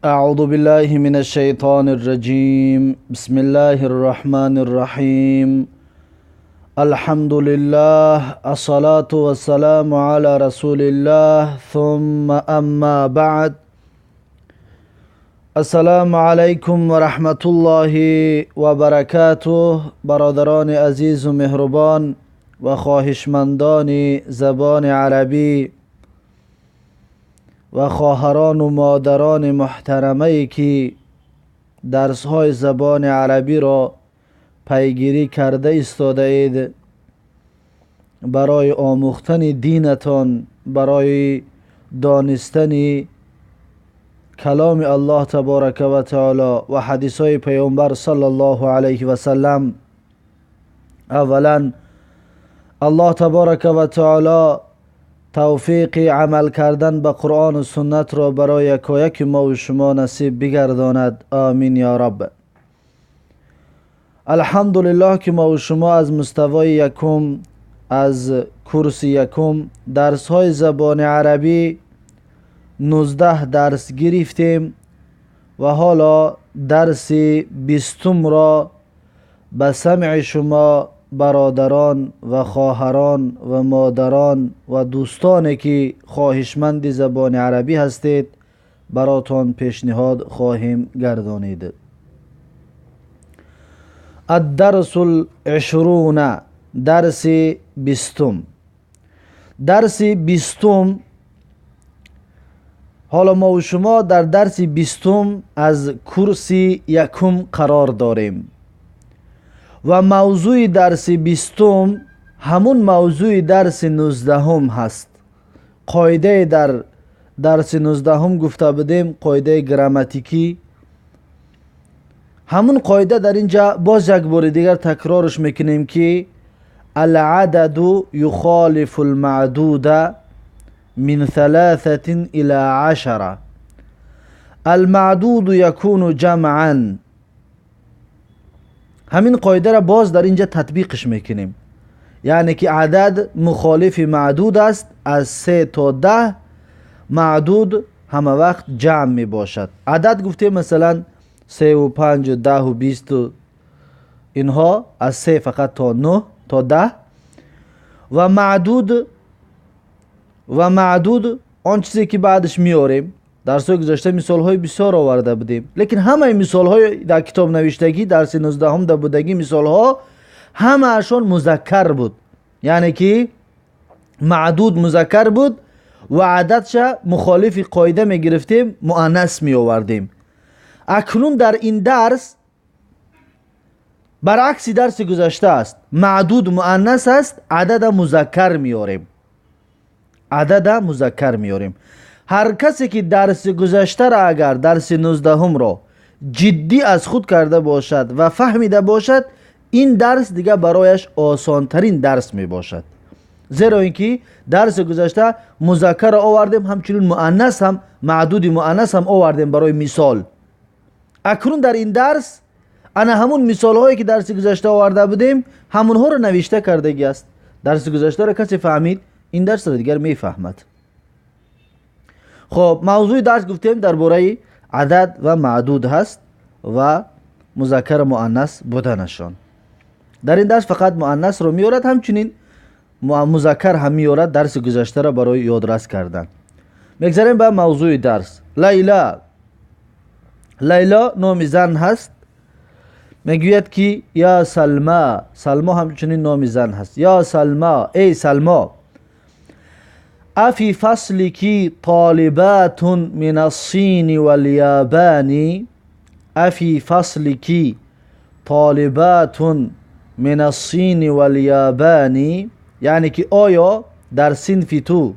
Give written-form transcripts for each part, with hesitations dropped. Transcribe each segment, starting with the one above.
أعوذ بالله من الشيطان الرجيم. بسم الله الرحمن الرحيم. الحمد لله، الصلاة والسلام على رسول الله، ثم أما بعد. السلام علیکم و رحمت الله و برکاته. برادران عزیز و مهربان و خواهشمندان زبان عربی و خواهران و مادران محترمه که درس‌های زبان عربی را پیگیری کرده ایستاده اید، برای آموختن دینتان، برای دانستن کلام الله تبارک و تعالی و حدیث های پیامبر صلی الله علیه و سلم، اولا الله تبارک و تعالی توفیق عمل کردن به قرآن و سنت را برای یکایک ما و شما نصیب بگرداند. آمین یا رب. الحمدلله که ما و شما از مستوای یکم، از کورس یکم درس های زبان عربی 19 درس گرفتیم و حالا درس 20 را به سمع شما برادران و خواهران و مادران و دوستانی که خواهشمند زبان عربی هستید براتان پیشنهاد خواهیم گردانید. الدرس العشرون، درس 20. درس 20. حالا ما و شما در درس 20 از کورس یکم قرار داریم و موضوع درس 20 همون موضوع درس 19 هست. قاعده در درس 19 گفته بودیم، قاعده گراماتیکی، همون قاعده در اینجا باز یک بار دیگر تکرارش میکنیم که العدد یخالف المعدود من 3 إلى 10، المعدود یکون جمعا. همین قاعده را باز در اینجا تطبیقش میکنیم، یعنی که عدد مخالف معدود است. از 3 تا 10 معدود همه وقت جمع می باشد. عدد گفتیم مثلا 3 و 5 و 10 و 20 و اینها، از 3 فقط تا 9 تا 10. و معدود آن چیزی که بعدش میاریم، درس گذشته مثال های بسیار آورده بودیم، لیکن همه مثال های در کتاب نوشتگی درس 19 در بودگی مثال ها همه‌شان مذکر بود، یعنی که معدود مذکر بود و عددش مخالف قاعده می گرفتیم، مؤنث می آوردیم. اکنون در این درس برعکس درس گذشته است، معدود مؤنث است، عدد مذکر میاریم. عدد مذکر میاریم. هر کسی که درس گذشته را، اگر درس 19 را جدی از خود کرده باشد و فهمیده باشد، این درس دیگه برایش آسان ترین درس می باشد. زیرا اینکه درس گذشته مذکر را آوردیم، همچنین مؤنث هم، معدود مؤنث هم آوردیم برای مثال. اکنون در این درس انا همون مثال هایی که درس گذشته آورده بودیم همونها رو نوشته کردگی است. درس گذشته را کسی فهمید، این درس را دیگر میفهمد. خب موضوع درس گفتیم درباره عدد و معدود هست و مذکر مؤنث بودنشان. در این درس فقط مؤنث رو میارد، همچنین مذکر هم میارد درس گذشته را برای یادرس کردن. میگذریم به موضوع درس. لیلا، لیلا نام زن هست. میگوید که یا سلما، سلما همچنین نام زن هست. یا سلما، ای سلما، افی فصلك طالبات من الصين واليابان، افی فصلك طالبات من الصين واليابان، یعنی که آیا در صنف تو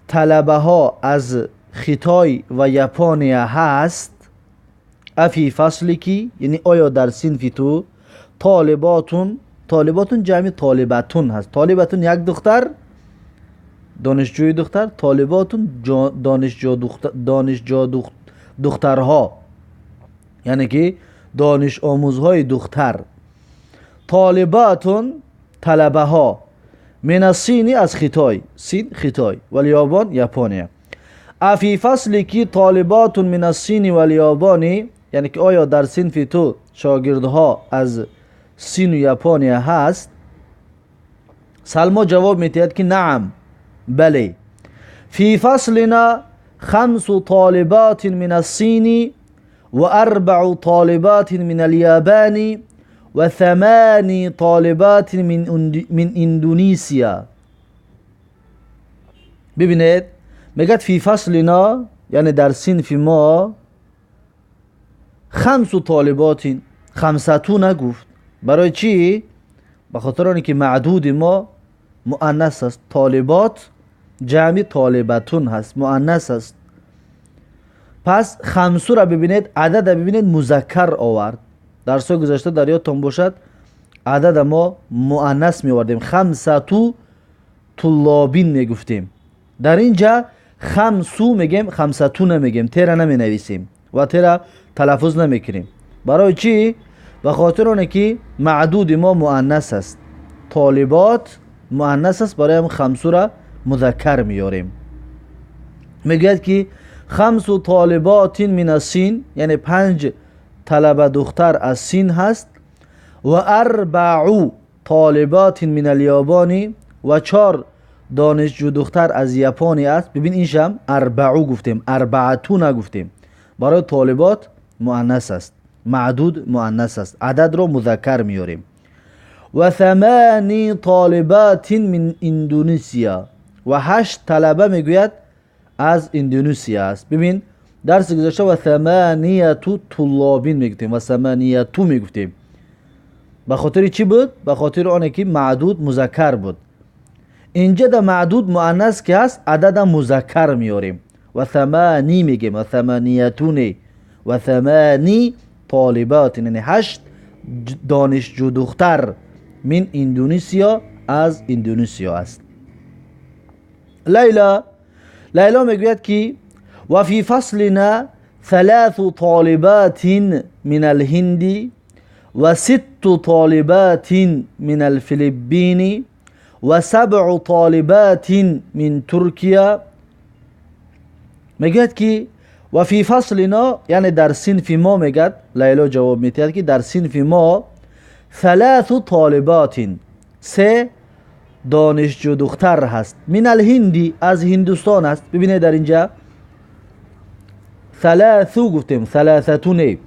طلبه ها از خیتای و یاپانیا هست؟ افی فصلك یعنی آیا در صنف تو طالباتون، طالباتون جمع طالبتون هست، طالبتون یک دختر، دانشجوی دختر، طالباتون دانشجو دخترها، یعنی که دانش آموزهای دختر. طالباتون طلبه ها، من الصین از خیتای، سین خیتای، و الیابان یاپانیا. أفي فصلك طالبات من الصين واليابان، یعنی که آیا در صنف تو شاگردها از صین و یاپانیا هست؟ سلما جواب میدهد که نعم، بله. في فصلنا 5 طالبات من الصين و4 طالبات من اليابان و8 طالبات من اندونزیا. ببینید میگه فی فصلنا، یعنی در صنف ما، 5 طالبات، خمسة نگفت. برای چی؟ به خاطر اینکه معدود ما مؤنث است. طالبات جمع طالبتون هست، مؤنث است. پس خمسه را ببینید، عدد را ببینید، مذکر آورد. درس گذشته در یادتان باشد عدد ما مؤنث می آوردیم، خمسة طلابین میگفتیم. در اینجا خمسو میگیم، خمسة نمیگیم، تیره نمی نویسیم و تیره تلفظ نمیکنیم. برای چی؟ به خاطر اونه که معدود ما مؤنث است، طالبات مؤنث است، برای هم خمسو را مذکر میاریم. میگوید که 5 طالبات من الصین، یعنی 5 طلبه دختر از صین هست، و 4 طالبات من اليابان، و 4 دانشجو دختر از یاپانی است. ببین اینشم 4 گفتیم، 4 نگفتیم. برای طالبات مؤنث است، معدود مؤنث است، عدد رو مذکر میاریم. و 8 طالبات من اندونزیا، و 8 طلبه میگوید از اندونزیا است. ببین درس گذشته و 8 طلابین میگفتیم و 8 میگفتیم. به خاطر چی بود؟ به خاطر آنه که معدود مذکر بود. اینجا در معدود مؤنث که هست عدد مذکر میاریم و 8 میگیم و 8 و 8 طالبات، یعنی 8 دانشجو دختر من اندونزیا، از اندونزیا است. لیلا میگوید که و فی فصلنا 3 طالبات من الهند و 6 طالبات من الفلبین و 7 طالبات من ترکیه. میگوید که و فی فصلنا، یعنی در صنف ما، میگد لیلا جواب میدهد که در صنف ما 3 طالبات، 3 دانشجو دختر هست، من الهندی، از هندوستان است. ببینید در اینجا 3 گفتیم، 3 نه.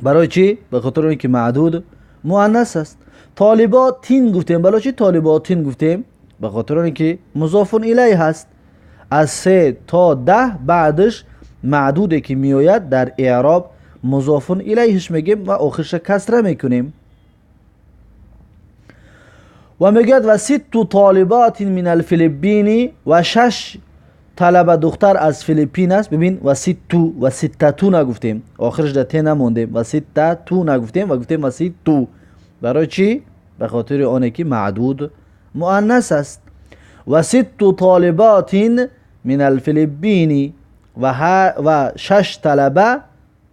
برای چی؟ به خاطر اینکه معدود مؤنث است. طالباتین گفتیم، برای چی طالباتین گفتیم؟ به خاطر اینکه مضاف الیه هست. از 3 تا 10 بعدش معدودی که میآید در اعراب مضاف الیهش میگیم و آخرش کسره میکنیم. و میگوید و 6 طالبات من الفلبین، و 6 طلبه دختر از فیلیپین است. ببین و 6 و 6 نگفتیم، آخرش در ت نموندیم و 6 نگفتیم و گفتیم و 6. برای چی؟ به خاطر آنه که معدود مؤنث است. و 6 طالبات من الفلبین، و 6 طلبه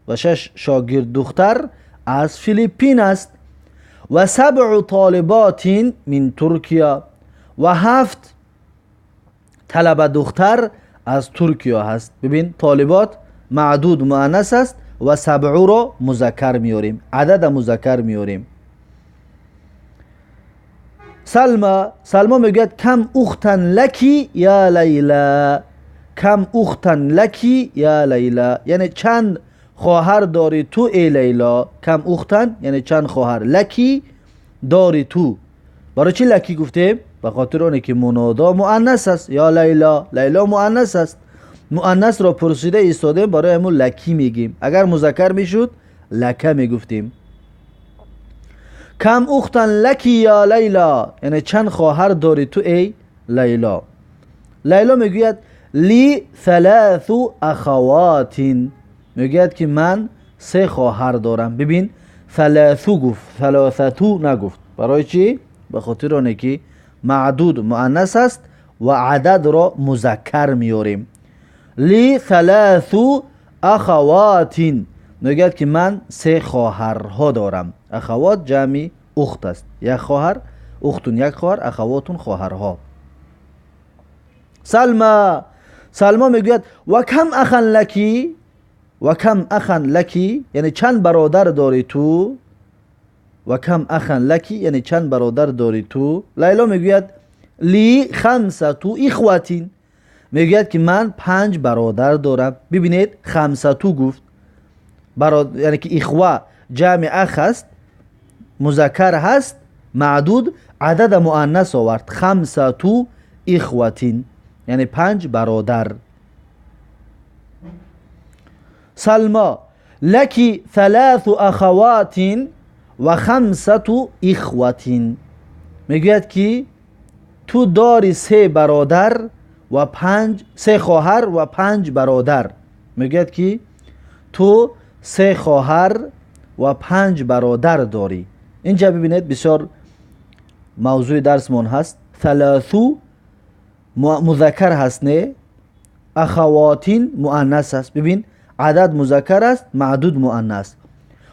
و 6 شاگرد دختر از فیلیپین است. و 7 طالبات من ترکیه، و 7 طلبه دختر از ترکیه هست. ببین طالبات معدود مؤنث است و 7 را مذکر میاریم، عدد مذکر میاریم. سلما میگوید کم اختن لکی یا لیلا، کم اختن لکی یا لیلا، یعنی چند خواهر داری تو ای لیلا. کم اختن یعنی چند خواهر، لکی داری تو. برای چی لکی گفتیم؟ به خاطر اونه که منادا مؤنث است، یا لیلا، لیلا مؤنث است. مؤنث را پرسیده ایستاده، برای همون لکی میگیم. اگر مذکر میشد لکه میگفتیم. کم اختن لکی یا لیلا، یعنی چند خواهر داری تو ای لیلا. لیلا میگوید لی 3 اخوات، میگوید که من 3 خواهر دارم. ببین 3 گفت، 3 نگفت. برای چی؟ به خاطر آنه که معدود مؤنث است و عدد را مذکر میاریم. لی 3 اخوات، میگوید که من 3 خواهرها دارم. اخوات جمع اخت است، یک خواهر، اختون یک خواهر، اخواتون خواهرها. Салмо мегӯяд ва кам ахан лаки, ва кам ахан лаки, яъне чанд бародар дорӣ ту? Ва кам ахан лаки, яъне чанд бародар дорӣ ту? Лайло мегӯяд ли хамсату ихватин, мегӯяд ки ман 5 бародар дорам. Бибинед, хамсату гуфт, яъне ки ихва ҷамъи ах аст, музаккар ҳаст, маъдуд, адада муаннас овард. Хамсату ихватин, яъне 5 бародар. Салмо лаки ثلاث ахаватин ва хамсату ихватин, мегӯяд ки ту дори 3 бародар ва 3 хоҳар ва 5 бародар. Мегӯяд ки ту 3 хоҳар ва 5 бародар дорӣ. Инҷа бибинед, бисёр мавзӯи дарсмон ҳаст. ثلاثу музаккар ҳаст, не? Ахаватин муаннас аст. Бибин, адад музаккар аст, маъдуд муаннас.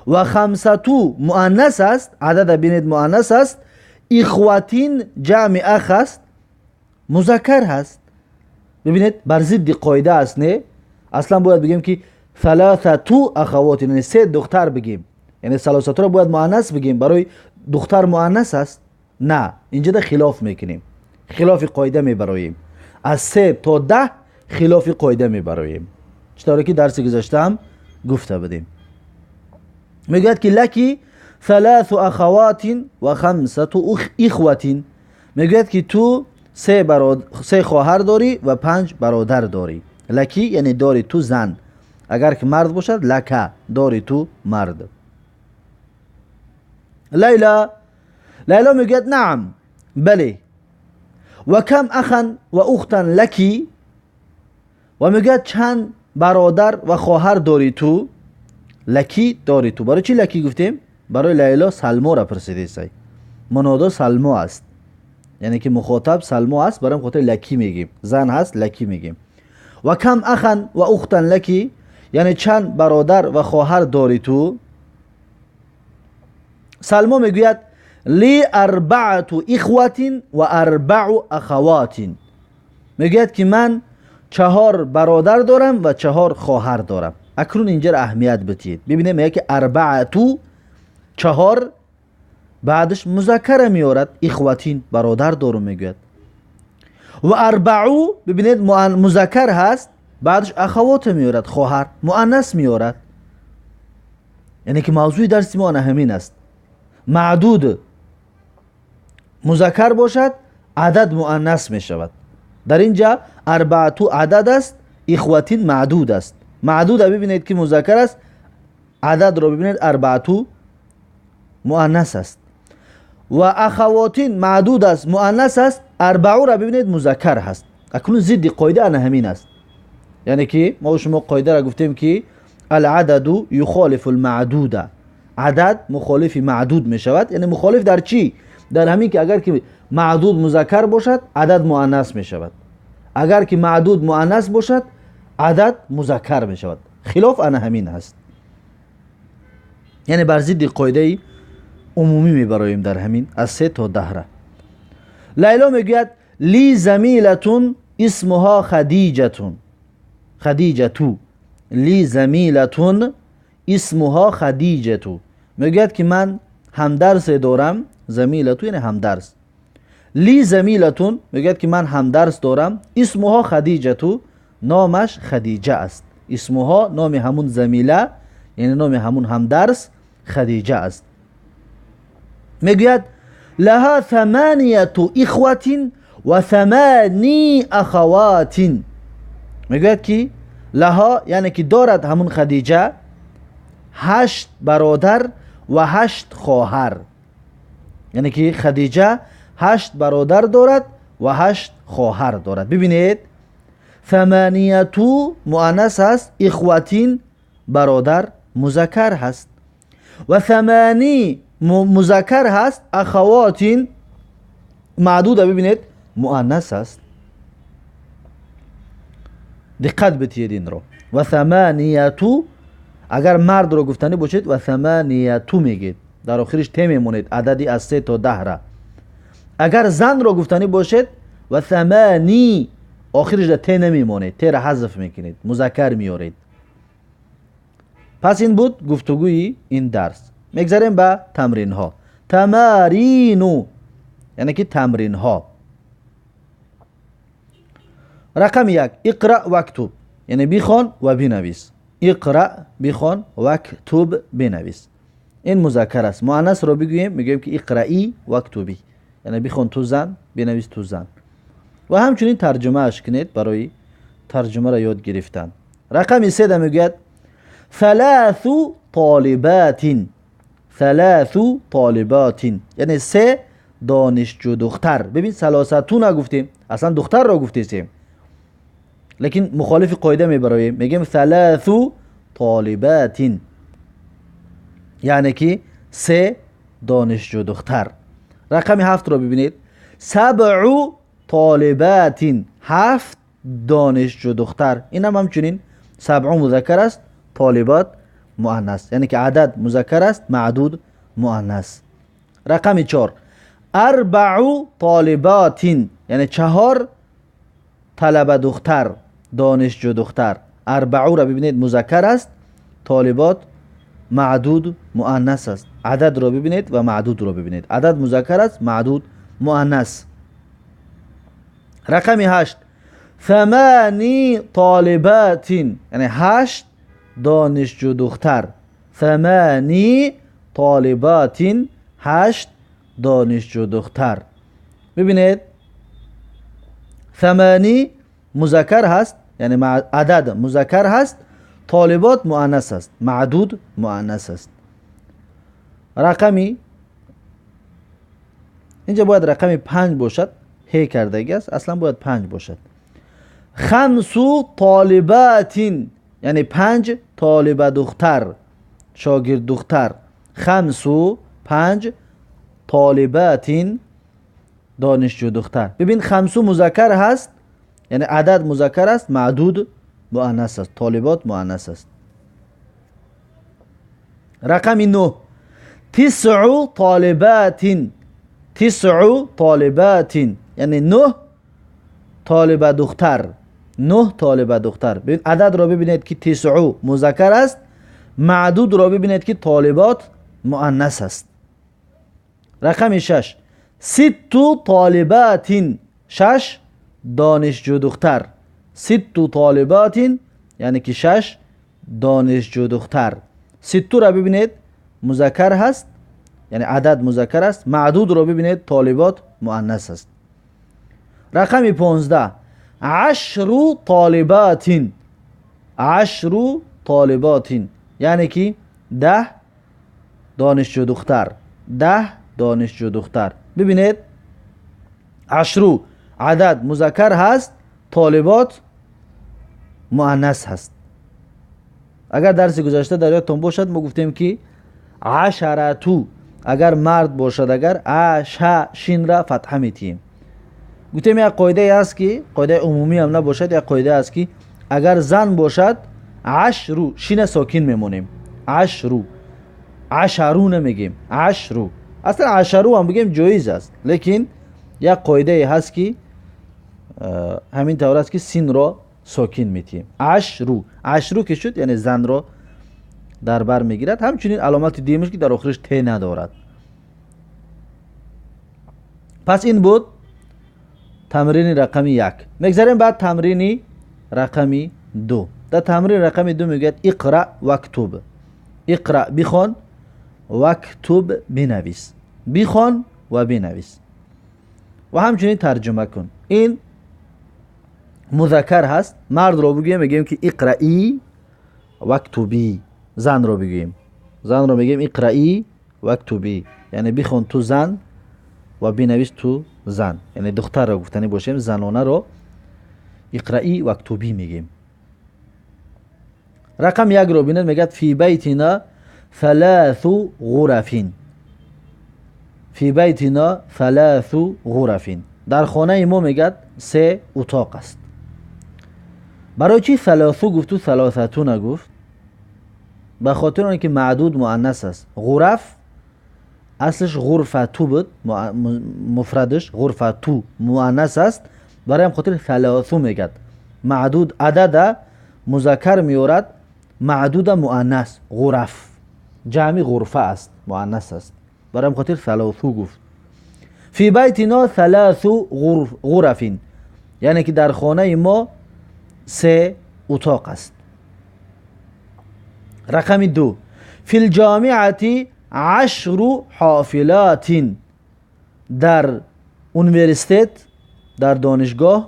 Ва хамсату муаннас аст, адада бинед муаннас аст. Ихватин ҷамъи ах аст, музаккар ҳаст. Бибинед, бар зидди қоида аст, не? Аслан бояд бигем ки ثلاثату ахавотин, яъне 3 духтар бигем, яъне салосатуро бояд муаннас бигем, барои духтар муаннас аст. На, инҷода хилоф мекунем, хилофи қоида мебароем. Аз 3 то 10 хилофи қоида мебароем, чӣ ки дарси гузаштаам гуфта будем. Мегӯяд ки лаки ثلاث ахаватин ва хамсату ихватин, мегӯяд ки ту 3 хоҳар дорӣ ва 5 бародар дорӣ. Лаки яъне дори ту зан, агар ки мард бошад лака, дори ту мард. Лайла, Лайла мегӯяд наам, бале. Ва кам ахан ва ухтан лаки, ва мегӯяд чанд бародар ва хоҳар дорӣ ту? Лаки дорӣ ту. Барои чӣ лаки гуфтем? Барои Лайло Салморо пурсидесай. Мунодо Салмо аст, яъне ки мухотаб Салмо аст, барои хотир лаки мегем. Зан ҳаст, лаки мегем. Ва кам ахан ва ухтан лаки, яъне чанд бародар ва хоҳар дорӣ ту? Салмо мегӯяд ли арбаату ихватин ва арбаъу ахаватин, мегӯяд ки ман 4 бародар дорам ва 4 хоҳар дорам. Акнун инҷаро аҳамият бидиҳед. Бибинем, мегӯяд ки арбаату 4, баъдаш музаккара меорад, ихватин бародар дорум мегӯяд. Ва арбаъу бибинед, музаккар ҳаст, баъдаш ахавота меорад, хоҳар муаннас меорад. Яъне ки мавзӯи дарси мо ана ҳамин аст. Маъдуд музаккар бошад, адад муаннас мешавад. Дар инҷа арбаату адад аст, ихватин маъдуд аст. Маъдуда бибинед ки музаккар аст, ададро бибинед арбаату муаннас аст. Ва ахавотин маъдуд аст, муаннас аст, арбаура бибинед музаккар ҳаст. Акнун зидди қоида ана ҳамин аст. Яъне ки мо шумо қоидаро гуфтем ки алъададу юхолифу лмаъдуда, адад мухолифи маъдуд мешавад. Яъне мухолиф дар чӣ? Дар ҳамин ки агар ки маъдуд музаккар бошад, адад муаннас мешавад. Агар ки маъдуд муаннас бошад, адад музаккар мешавад. Хилоф ана ҳамин ҳаст. Яъне бар зидди қоидаи умумӣ мебароем дар ҳамин аз 3 то 10. Лайло мегӯяд ли замилатун исмуҳо хадиҷатун, хадиҷату. Ли замилатун исмуҳо хадиҷату, мегӯяд ки ман ҳамдарсе дорам. Замилату яъне ҳамдарс. Ли замилатун мегӯяд ки ман ҳамдарс дорам. Исмуҳо хадиҷату, номаш Хадиҷа аст. Исмуҳо номи ҳамун замила, яъне номи ҳамун ҳамдарс Хадиҷа аст. Мегӯяд лаҳа ثمانияту ихватин ва ثمани ахаватин, мегӯяд ки лаҳо яъне ки дорад ҳамун Хадиҷа 8 бародар ва 8 хоҳар. Яъне ки Хадиҷа 8 бародар дорад ва 8 хоҳар дорад. Бибинед, ثمانияту муаннас аст, ихватин бародар музаккар ҳаст, ва ثمани музаккар ҳаст, ахавотин маъдуда бибинед муаннас аст. Диққат бидиҳед инро. Ва ثمانияту агар мардро гуфтанӣ бошед, ва ثمانияту мегед, дар охириш те мемонед адади аз 3 то 10. Агар занро гуфтанӣ бошед, ва ثمани Охираш дар те намемонед, теро ҳазф мекунед, музаккар меоред. Пас ин буд гуфтугӯи ин дарс. Мегзарем ба тамринҳо. Тамарину яъне ки тамринҳо. Рақами 1 иқра вактуб, яъне бихон ва бинавис. Иқра бихон, вактуб бинавис. Ин музаккар аст. Муаннасро бигӯем, мегӯем ки иқраи вактуби, яъне бихон ту зан, бинавис ту зан. Ва ҳамчунин тарҷумааш кунед барои тарҷумаро ёд гирифтан. Рақами 3 мегӯяд ثلاث طالبات. ثلاث طالبات яъне 3 донишҷӯ духтар. Бибин, ثلاثة нагуфтем, аслан духтарро гуфтесем, лекин мухолифи қоида мебароем, мегӯем ثلاث طالبات яъне ки 3 донишҷӯ духтар. Рақами 7-ро бибинед. سبع طالبات 7 донишҷӯ духтар. Инам ҳамчунин سبع музаккар аст, طالبات муаннас, яъне ки адад музаккар аст, маъдуд муаннас. Рақами 4 أربع طالبات яъне 4 талаба духтар, донишҷӯ духтар. أربع-ро бибинед, музаккар аст, طالبات маъдуд муаннас аст. Ададро бибинед ва маъдудро бибинед. Адад музаккар аст, маъдуд муаннас. Рақами 8 ثماني طالبات яъне 8 донишҷӯ духтар. ثماني طالبات 8 донишҷӯ духтар. Бибинед, ثماني музаккар ҳаст, яъне адад музаккар ҳаст, طالبات муаннас аст, маъдуд муаннас аст. Рақами инҷа бояд рақами 5 бошад, ҳе кардагӣ аст, аслан бояд 5 бошад. خمس طالبات яъне 5 толиба духтар, шогирд духтар. خمس 5 طالبات донишҷӯ духтар. Бибин, خمس музаккар ҳаст, яъне адад музаккар аст, маъдуд муаннас аст, толибот муаннас аст. Рақами 9 تسع طالبات. تسع طالبات яъне 9 толиба духтар. 9 толиба духтар. Бибин, ададро бибинед ки تسع музаккар аст, маъдудро бибинед ки толибот муаннас аст. Рақами 6 ست طالبات 6 донишҷӯ духтар. ست طالبات яъне ки 6 донишҷӯ духтар. ست-ро бибинед, музаккар ҳаст, яъне адад музаккар аст, маъдудро бибинед, толибот муаннас аст. Рақами 15 عشر طالبات. عشر طالبات яъне ки 10 донишҷӯ духтар. 10 донишҷӯ духтар. Бибинед, عشر адад музаккар ҳаст, толибот муаннас ҳаст. Агар дарси гузашта дар ёдтон бошад, мо гуфтем ки عشرة агар мард бошад, агар аша шинра фатҳа метиҳем. Гуфтем як қоидае ҳаст ки қоидаи умумӣ ҳам набошад, як қоидае ҳаст ки агар зан бошад عشر шина сокин мемонем. عشر عشر намегем, عشر. Аслан عشر ҳам бигем ҷоиз аст, лекин як қоидае ҳаст ки ҳамин тавр аст ки синро сокин метиҳем. عشر عشر ки шуд, яъне занро дар бар мегирад. Ҳамчунин аломати дуюмаш ки дар охираш те надорад. Пас ин буд тамрини рақами 1. Мегзарем баъд тамрини рақами 2. Дар тамрини рақами 2 мегӯяд иқра вактуб. Иқра бихон, вактуб бинавис. Бихон ва бинавис. Ва ҳамчунин тарҷума кун. Ин музаккар ҳаст. Мардро бигӯем, мегӯем ки иқраи вактуби. Занро бигӯем, занро мегӯем иқраи вактуби, яъне бихон ту зан ва бинавис ту зан. Яъне духтарро гуфтанӣ бошем, занонаро иқраи вактуби мегӯем. Рақами 1-ро бинед, мегӯяд фи байтина ثلاث غرف. фи байтина ثلاث غرف. Дар хонаи мо мегӯяд 3 утоқ аст. Барои чӣ ثلاث гуфту ثلاثة нагуфт? Ба хотир он ки маъдуд муаннас аст. غرف аслаш غرفة буд, муфрадаш غرفة муаннас аст. Барои ҳам хотир ثلاثу мегӯяд. Маъдуд адада музаккар меорад, маъдуда муаннас, ғураф ҷамъи ғурфа аст, муаннас аст. Барои ҳам хотир ثلاثу гуфт. Фи байтино ثلاثу ғурафин, яъне ки дар хонаи мо се утоқ аст. Рақами 2. Фи лҷомиати 10 ҳофилотин. Дар университет, дар донишгоҳ,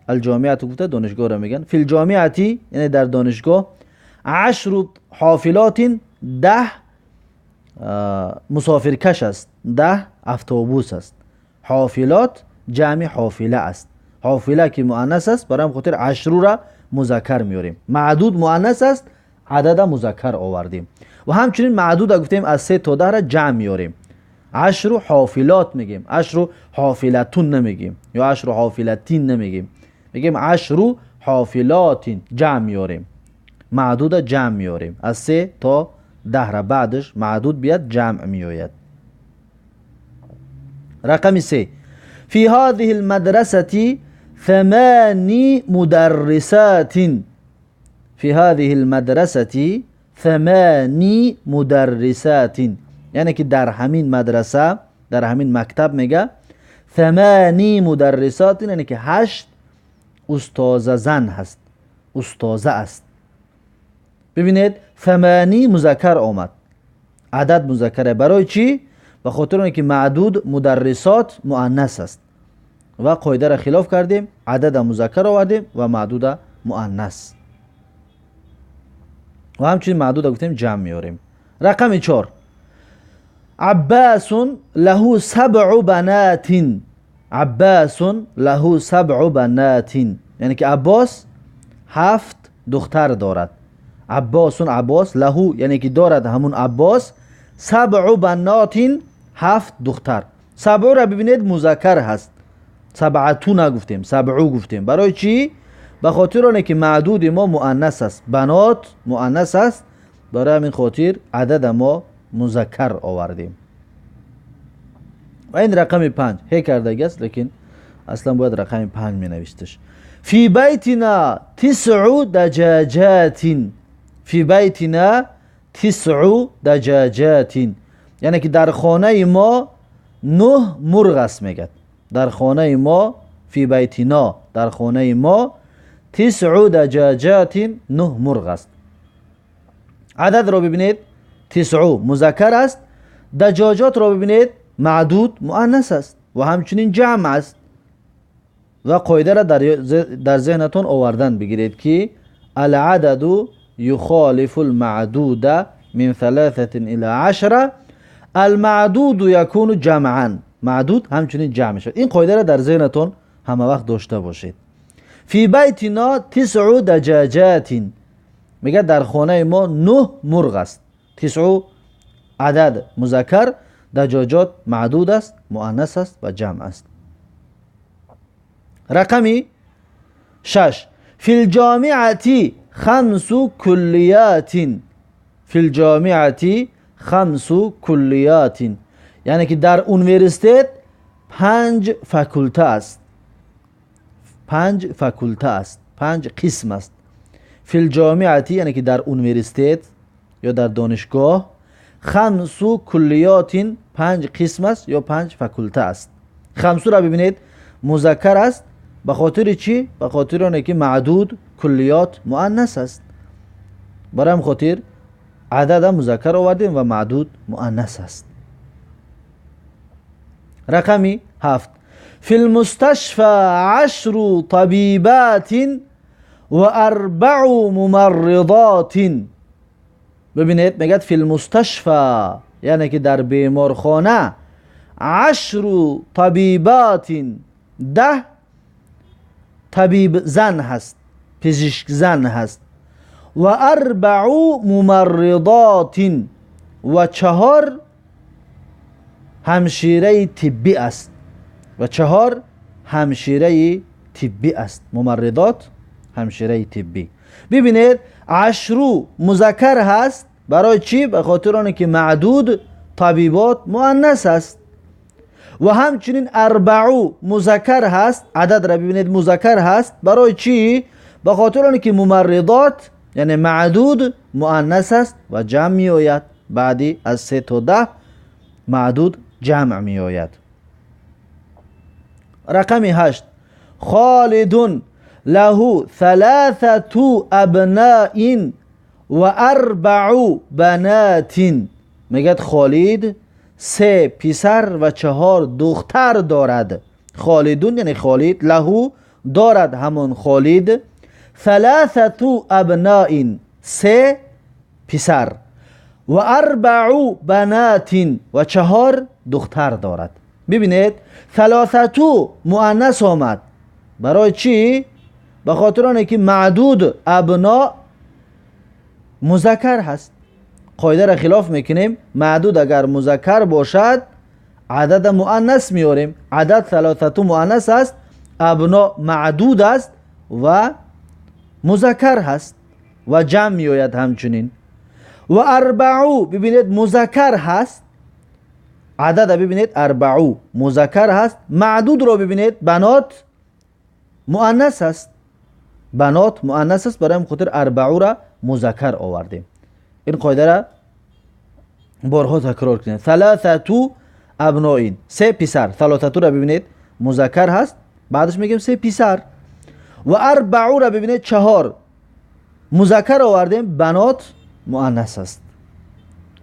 алҷомиату гуфта донишгоҳро мегӯянд. Фи лҷомиати яъне дар донишгоҳ, 10 ҳофилотин 10 мусофиркаш аст, 10 автобус аст. Ҳофилот ҷамъи ҳофила аст. Ҳофила ки муаннас аст, барои ҳам хотир 10-ро музаккар меорем. Маъдуд муаннас аст, адада музаккар овардем. Ва ҳамчунин маъдуда гуфтем аз 3 то 10-ра ҷамъ меорем. 10 ҳофилот мегем, 10 ҳофилатун намегем ё 10 ҳофилатин намегем, мегем 10 ҳофилотин, ҷамъ меорем. Маъдуда ҷамъ меорем аз 3 то 10-ра, баъдаш маъдуд биёд ҷамъ меояд. Рақами 3. Фи ҳазиҳи лмадрасати 8 мударрисатин. Фи ҳазиҳи лмадрасати 8 мударрисатин, яъне ки дар ҳамин мадраса, дар ҳамин мактаб мега 8 мударрисатин, яъне ки 8 устоза зан ҳаст, устоза аст. Бибинед, 8 музаккар омад, адад музаккаре. Барои чӣ? Ба хотир оне ки маъдуд мударрисот муаннас аст ва қоидаро хилоф кардем, адада музаккар овардем ва маъдуда муаннас. Ва ҳамчунин маъдуда гуфтем ҷамъ меорем. Рақами 4. Аббасун лаҳу 7 банатин. Аббасун лаҳу 7 банатин, яъне ки Аббос 7 духтар дорад. Аббосун Аббос, лаҳу яъне ки дорад ҳамун Аббос, 7 банатин 7 духтар. 7-ро бибинед музаккар ҳаст, 7 нагуфтем, 7 гуфтем. Барои чӣ? Ба хотир оне ки маъдуди мо муаннас аст, банот муаннас аст, барои ҳамин хотир адада мо музаккар овардем. Ва ин рақами 5 ҳе кардаги аст, лекин аслан бояд рақами 5 менавишташ. Фи байтина 9 даҷаҷатин. Фи байтина 9 даҷаҷатин, яъне ки дар хонаи мо 9 мурғ аст мегӯяд. Дар хонаи мо, фи байтино, дар хонаи мо 9 даҷаҷатин 9 мурғ аст. Ададро бибинед, 9 музаккар аст, даҷоҷотро бибинед маъдуд муаннас аст ва ҳамчунин ҷамъ аст. Ва қоидаро дар зеҳнатон овардан бигиред ки алъададу юхолифу лмаъдуда мин 3 ила 10, алмаъдуду якуну ҷамъан, маъдуд ҳамчунин ҷамъ мешавад. Ин қоидаро дар зеҳнатон ҳама вақт дошта бошед. Фи байтино 9 даҷаҷатин, мегӯяд дар хонаи мо 9 мурғ аст. 9 адад музаккар, даҷоҷот маъдуд аст, муаннас аст ва ҷамъ аст. Рақами 6. Фи лҷомиати 5 куллиятин. Фи лҷомиати 5 куллиятин, яъне ки дар университет 5 факулта аст, 5 факулта аст, 5 қисм аст. Фи лҷомиати яъне ки дар университет ё дар донишгоҳ 5 куллиётин 5 қисм аст ё 5 факулта аст. 5-ро бибинед музаккар аст, ба хотири чӣ? Ба хотири оне ки маъдуд куллиёт муаннас аст. Барои ҳам хотир адада музаккар овардем ва маъдуд муаннас аст. Рақами 7. Фи лмусташфа 10 табибатин ва 4 мумарридотин. Бибинед, мегӯяд фи лмусташфа, яъне ки дар беморхона 10 табибатин 10 табибзан ҳаст, пизишкзан ҳаст, ва 4 мумарридотин ва 4 ҳамшираи тиббӣ аст, ва 4 ҳамшираи тиббӣ аст. Мумарридот ҳамшираи тиббӣ. Бибинед, 10 музаккар ҳаст. Барои чӣ? Ба хотир оне ки маъдуд табибот муаннас аст. و همچنین اربعو مذکر هست، عدد را ببینید مذکر هست. برای چی؟ به خاطر آنکه ممرضات یعنی معدود مؤنث است و جمع می آید. بعدی از 3 تا 10 معدود جمع می آید. رقم 8، خالد له 3 ابناء و 4 بنات. میگه خالد 3 پسر و 4 دختر دارد. خالدون یعنی خالد، له دارد همون خالد، 3 ابناء 3 پسر و 4 بنات و 4 دختر دارد. ببینید 3 مؤنث آمد. برای چی؟ به خاطر آنکه معدود ابنا مذکر هست. قاعده را خلاف میکنیم، معدود اگر مذکر باشد عدد مؤنث میاریم. عدد 3 مؤنث است، ابنا معدود است و مذکر هست و جمع میآید همچنین. و 4 ببینید مذکر هست، عدد ببینید 4 مذکر هست، معدود رو ببینید بنات مؤنث است، بنات مؤنث است، برای خاطر 4 را مذکر آوردیم. این قاعده را بارها تکرار کنید. 3 ابناء 3 پسر، 3 را ببینید مذکر هست، بعدش میگیم 3 پسر. و 4 را ببینید 4 مذکر آوردیم، بنات مؤنث است،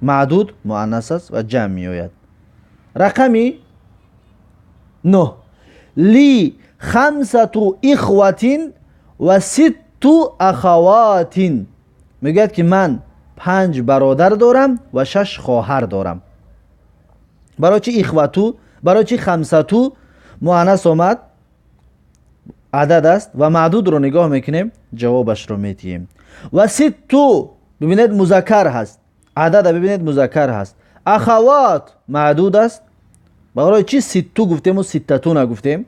معدود مؤنث است و جمع می آید. رقمی 9، لی 5 اخوة و 6 اخوات. میگوید که من 5 برادر دارم و 6 خواهر دارم. برای چی اخوتو؟ برای چی 5 مؤنث آمد؟ عدد است و معدود رو نگاه میکنیم جوابش رو میتیم. و 6 ببینید مذکر هست، عدد ببینید مذکر هست، اخوات معدود است. برای چی 6 گفتیم و 6 نگفتیم؟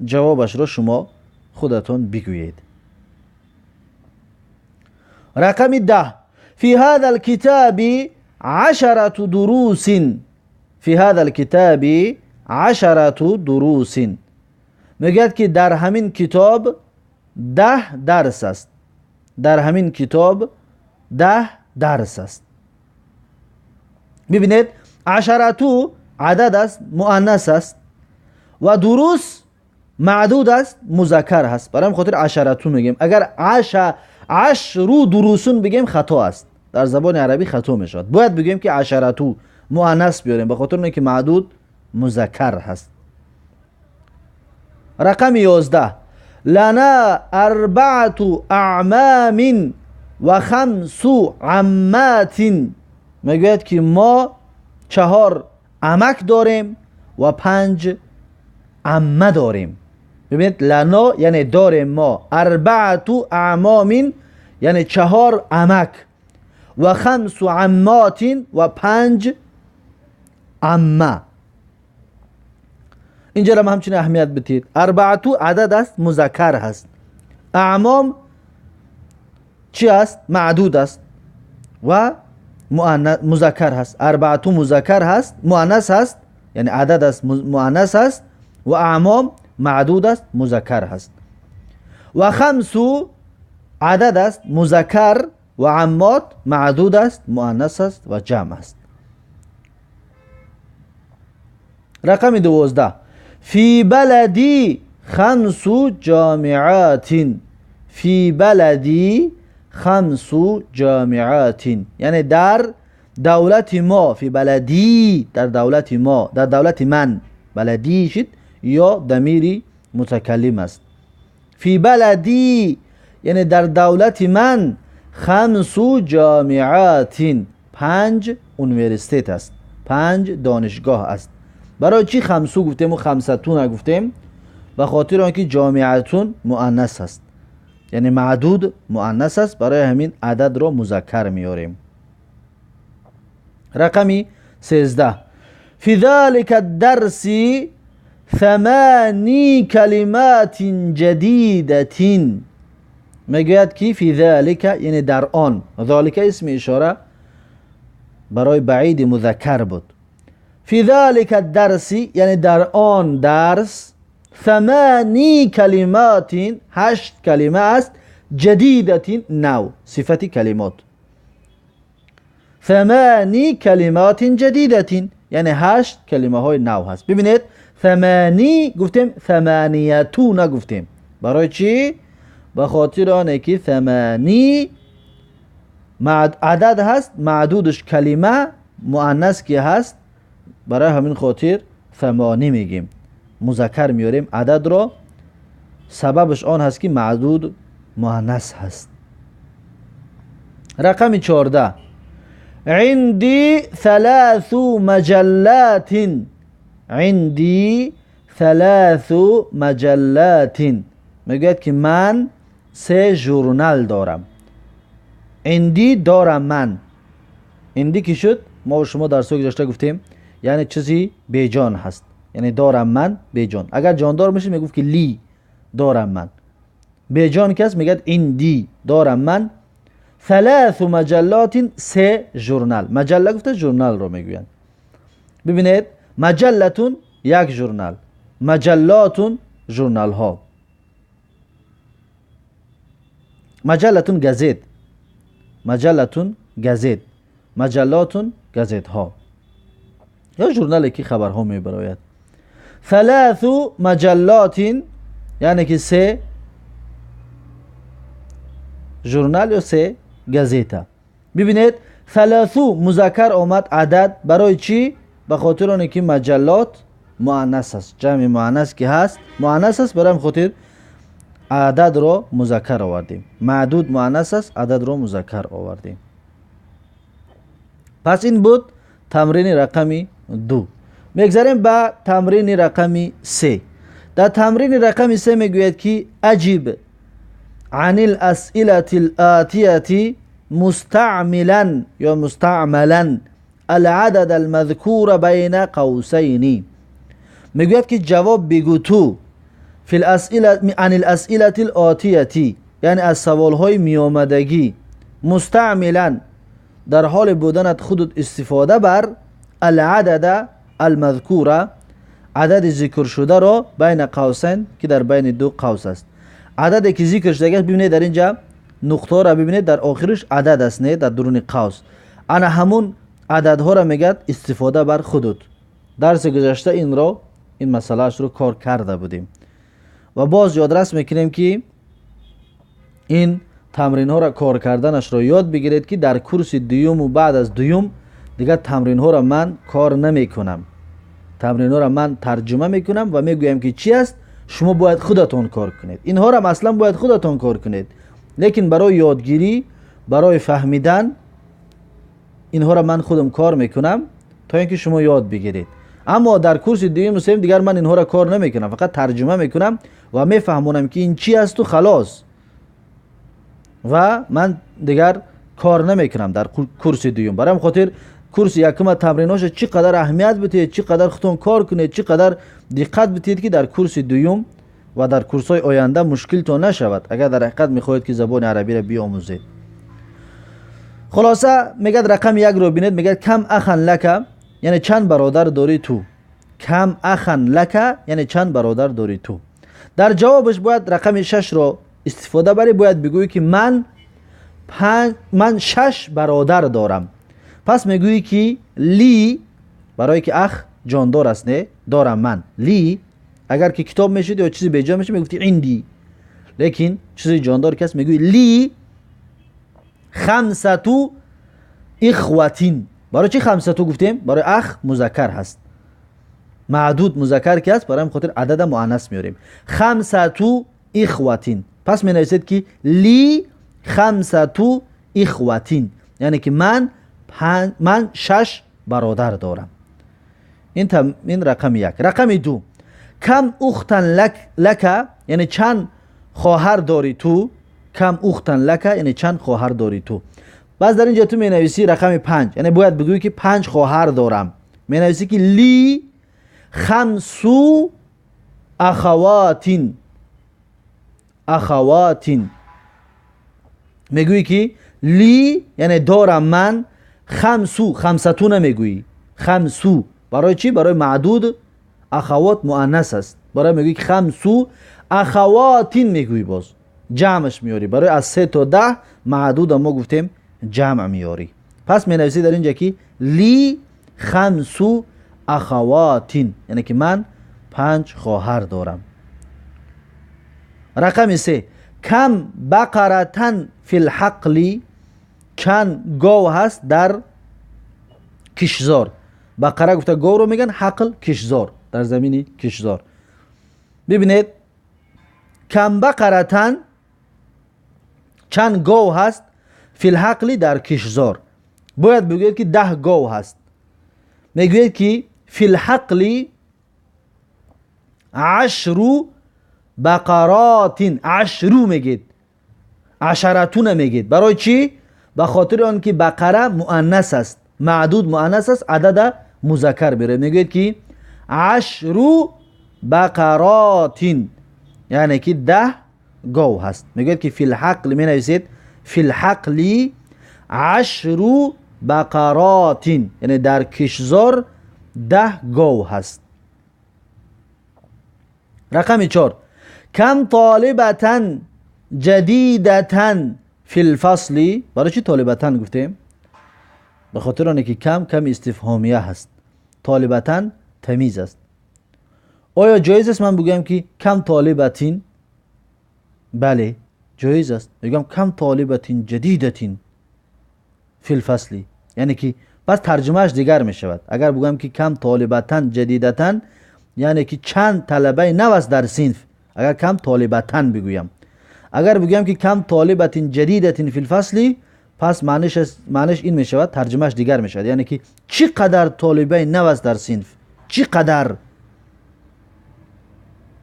جوابش رو شما خودتون بگویید. رقم 10، في هذا الكتاب 10 دروس. في هذا الكتاب 10 دروس. میگوید که در همین کتاب 10 درس است. در همین کتاب 10 درس است. ببینید 10 عدد است، مؤنث است و دروس معدود است، مذکر هست. برای خاطر 10 میگیم. اگر 10 دروسون بگیم خطا است، در زبان عربی خطا میشود. باید بگیم که 10 مؤنث بیاریم، به خاطر اینکه معدود مذکر هست. رقم 11، لنا 4 اعمام و 5 عمات. میگوید که ما 4 عمک داریم و 5 عمه داریم. ببینید لنا یعنی داریم ما، 4 اعمام یعنی 4 عمک و 5 عمات و 5 عمه. اینجا را همچنین اهمیت بدید. 4 عدد است، مذکر هست. اعمام چی است؟ معدود است و مذکر هست. 4 مذکر هست، مؤنث هست، یعنی عدد است، مؤنث هست و اعمام معدود است، مذکر هست. و 5 عدد است، مذکر و عمات معدود است، مؤنث است و جمع است. رقم 12، فی بلدی 5 جامعات. فی بلدی 5 جامعات یعنی در دولت ما. فی بلدی در دولت ما، در دولت من. بلدی شد یا ضمیری متکلم است. فی بلدی یعنی در دولت من 5 جامعات، 5 universitet است، 5 دانشگاه است. برای چی 5 گفتیم و 5 نگفتیم؟ به خاطر آنکه جامعتون مؤنث است، یعنی معدود مؤنث است، برای همین عدد را مذکر میاریم. رقمی 13، فی ذلك الدرس 8 کلمات جدیدة. میگوید که فی ذلك یعنی در آن، ذلك اسم اشاره برای بعید مذکر بود. في ذلك الدرس یعنی در آن درس ثمانی کلمات 8 کلمه است جدیدة نو صفت کلمات ثمانی کلمات جدیدة یعنی 8 کلمه های نو هست. ببینید ثمانی گفتیم ثمانیتو نگفتیم. برای چی؟ به خاطر آنه که ثمانی عدد هست، معدودش کلمه مؤنث که هست، برای همین خاطر ثمانی میگیم، مذکر میاریم عدد را. سببش آن هست که معدود مؤنث هست. رقم 14 عندي ثلاث مجلات عندي ثلاث مجلات میگوید که من 3 ژورنال دارم. عندي دارم من، عندي که شد ما و شما در سوی گذشته گفتیم یعنی چیزی بیجان هست، یعنی دارم من بیجان. اگر جاندار میشه میگفت که لی دارم من، بیجان کس میگه عندي دارم من ثلاث مجلات 3 ژورنال. مجله گفته ژورنال رو میگوین. ببینید مجلتون یک ژورنال، مجلاتون ژورنال ها، مجلتون گزت، مجلتون گزت، مجلاتون گزت ها یا ژورنالی که خبرها میبراید. ثلاث مجلات یعنی که 3 ژورنال یا 3 گزیتا. ببینید ثلاث مذکر آمد عدد، برای چی؟ به خاطر آن که مجلات مؤنث است، جمع مؤنث که هست مؤنث است، برای خاطر عدد را مذکر آوردیم. معدود مؤنث است، عدد را مذکر آوردیم. پس این بود تمرین رقم 2. میگذریم به تمرین رقم 3. در تمرین رقم 3 میگوید که اجیب عن الأسئلة الآتية مستعملا یا مستعملا العدد المذکور بین قوسین. میگوید که جواب بگو تو فی الأسئلة عن الأسئلة الآتية یعنی از سوالهای میآمدگی، مستعملا در حال بودنت خودت استفاده بر العدد المذکور عدد ذکر شده را بین قوسین که در بین دو قوس است. عددی که ذکر شده است ببینید در اینجا نقطه را ببینید در آخرش عدد است، نه در درون قوس. انا همون عددها را میگد استفاده بر خودت. درس گذشته این را این مسئله رو کار کرده بودیم و باز یادرس میکنیم که این تمرین ها را کار کردنش را یاد بگیرید که در کورس دوم و بعد از دوم دیگه تمرین ها را من کار نمیکنم. تمرین ها را من ترجمه میکنم و میگویم که چی است، شما باید خودتان کار کنید. اینها را اصلا باید خودتان کار کنید، لیکن برای یادگیری، برای فهمیدن اینها را من خودم کار میکنم تا اینکه شما یاد بگیرید. اما در کورس دوم و سوم دیگر من اینها را کار نمیکنم، فقط ترجمه میکنم و میفهمونم که این چی است و خلاص، و من دیگر کار نمیکنم در کورس دوم. برای خاطر کورس یکم تمریناش چقدر اهمیت بدید، چقدر خودتون کار کنید، چقدر دقت بدید که در کورس دوم و در کورس‌های آینده مشکلتون نشود اگر در حقیقت میخواهید که زبان عربی را بیاموزید. خلاصه میگه رقم 1 رو ببینید، میگه کم اخن لک یعنی چند برادر داری تو. کم اخن لک یعنی چند برادر داری تو. در جوابش باید رقم 6 رو استفاده بری، باید بگویی که من 6 برادر دارم. پس میگویی که لی، برای که اخ جاندار است نه، دارم من لی. اگر که کتاب میشد یا چیزی بیجا میشد میگفتی عندی، لیکن چیزی جاندار کس میگویی لی خمسة اخوتین. برای چی خمسة گفتیم؟ برای اخ مذکر هست، معدود مذکر که هست، برای خاطر عدد مؤنث میاریم. خمسة اخوتین. پس می نویسید که لی خمسة اخوتین یعنی که من 6 برادر دارم. این رقم 1. رقم 2 کم اختن لک یعنی چند خواهر داری تو. کم اختن لک یعنی چند خواهر داری تو. باز در اینجا تو می نویسی رقم 5 یعنی باید بگویی که 5 خواهر دارم. می نویسی که لی خمسو اخواتین. اخواتین میگویی که لی یعنی دارم من، خمسو خمستو نمیگویی، خمسو Барои чӣ? Барои маъдуд ахавот муаннас аст. Барои мегӯӣ ки хамсу ахавотин мегӯӣ, боз ҷамъаш меорӣ. Барои аз 3 то 10 маъдуда мо гуфтем ҷамъ меорӣ. Пас менависӣ дар инҷа ки ли хамсу ахавотин, яъне ки ман 5 хоҳар дорам. Рақами 3 кам бақаратан фил ҳақли, чанд гов ҳаст дар кишзор. Бақара гуфта говро мегӯянд, ҳақл кишзор, дар замини кишзор. Бибинед, кам бақаратан чанд гов ҳаст фил ҳақли дар кишзор. Бояд бигӯед ки 10 гов ҳаст. Мегӯед ки фил ҳақли ашру бақаротин, ашру мегӯед, ашаратуна мегӯед. Барои чӣ? Ба хотири он ки бақара муаннас аст, маъдуд муаннас аст, адада музаккар меравад. Мегӯед ки ашру бақаротин, яъне ки 10 гов ҳаст. Мегӯед ки фил ҳақли, менависед фил ҳақли ашру бақаротин, яъне дар кишзор 10 гов ҳаст. Рақами 4 кам толибатан ҷадидатан фил фасли. Барои чӣ толибатан гуфтем? Ба хотири оне ки кам ками истифҳомия ҳаст, толибатан тамиз аст. Оё ҷоиз аст ман бигӯям ки кам толибатин? Бале, ҷоиз аст. Мегӯям кам толибатин ҷадидатин фил фасли, яъне ки пас тарҷумааш дигар мешавад. Агар бигӯям ки кам толибатан ҷадидатан, яъне ки чанд талабаи нав аст дар синф, агар кам толибатан бигӯям. Агар бигӯям ки кам толибатин ҷадидатин фил фасли, пас маъниш ин мешавад, тарҷумааш дигар мешавад, яъне ки чӣ қадар толибаи нав аст дар синф, чӣ қадар.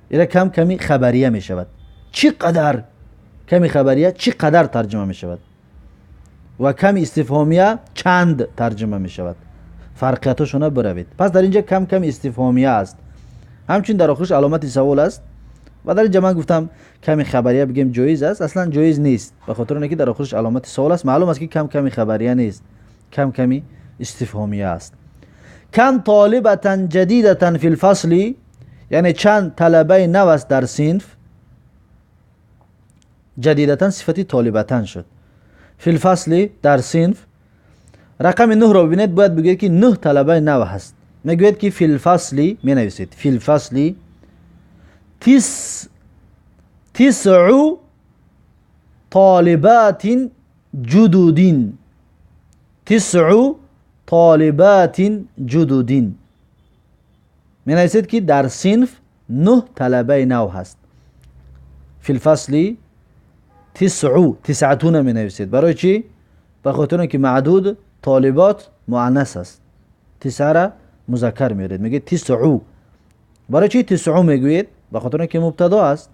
Ира кам ками хабария мешавад. Чӣ қадар ками хабария чӣ қадар тарҷума мешавад ва ками истифҳомия чанд тарҷума мешавад. Фарқиятошона биравед. Пас дар инҷа кам ками истифҳомия аст. Ҳамчунин дар охирш аломати савол аст ва дар инҷа ман гуфтам ками хабария бигем ҷоиз аст, аслан ҷоиз нест, ба хотири оне ки дар охирш аломати савол аст. Маълум аст ки кам ками хабария нест, кам ками истифҳомия аст. Кам толибатан ҷадидатан фил фасли, яъне чанд талабаи нав аст дар синф. Ҷадидатан сифати толибатан шуд. Фил фасли дар синф. Рақами 9-ро бибинед, бояд бигӯед ки 9 талабаи нав ҳаст. Мегӯед ки фил фасли, менависед фил фасли тисъу толибатин ҷудудин, тисъу толибатин ҷудудин. Менависед ки дар синф 9 талабаи нав ҳаст. Фил фасли тисъу, тисъатуна менависед. Барои чӣ? Ба хотири он ки маъдуд толибот муаннас аст, тисъара музаккар меоред, мегӯед тисъу. Барои чӣ тисъу мегӯед? Ба хотири он ки мубтадо аст,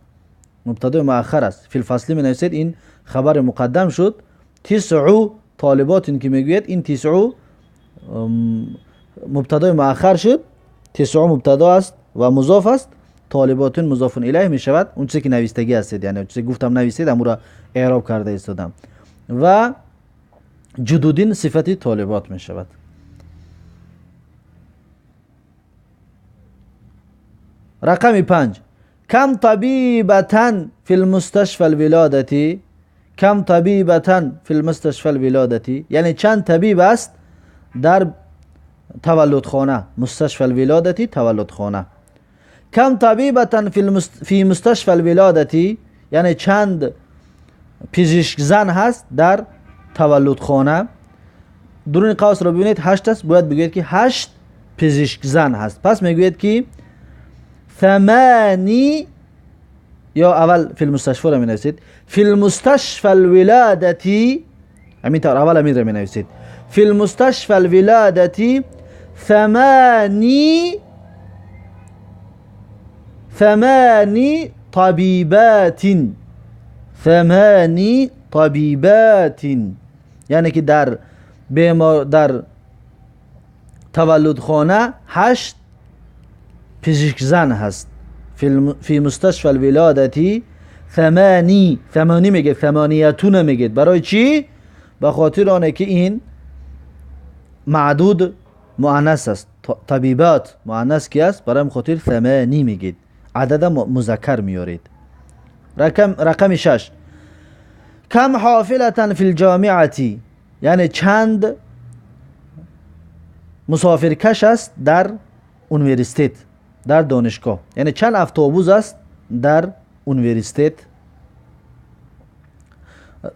мубтадои муаххар аст. Фил фасли менависед, ин хабари муқаддам шуд. Тисъу толиботин ки мегӯед, ин тисъу мубтадои муаххар шуд. Тисъу мубтадо аст ва музоф аст. Толиботин музофун илайҳ мешавад. Он чизе ки навистагӣ ҳастед, яъне он чизе гуфтам нависед, ҳамуро эъроб карда истодам. Ва ҷудудин сифати толибот мешавад. Рақами 5 кам табибатан фил мусташфа алвилодати, кам табибатан фил мусташфа алвилодати, яъне чанд табиб аст дар таваллудхона. Мусташфа алвилодати таваллудхона. Кам табибатан фи мусташфа алвилодати, яъне чанд пизишкзан ҳаст дар таваллудхона. Дуруни қавсро бибинед, 8 аст. Бояд бигӯед ки 8 пизишкзан ҳаст. Пас мегӯед ки ثمانی، یا اول فی المستشفى را می نویسید، فی المستشفى الولادتی، همین طور اول همین را می نویسید، فی المستشفى الولادتی ثمانی طبیبات، ثمانی طبیبات، یعنی که در بیمار در تولدخانه 8 پزشک زن هست. فی مستشفى الولادتی ثمانی، ثمانی میگه، ثمانیتون میگه. برای چی؟ به خاطر آنه که این معدود مؤنث است. طبیبات مؤنث کی است، برای خاطر ثمانی میگید، عدد مذکر میارید. رقم 6، کم حافلة فی الجامعة، یعنی چند مسافرکش است در اونیورسیتت، در دانشگاه، یعنی چند اتوبوس است در اونیورسیتت.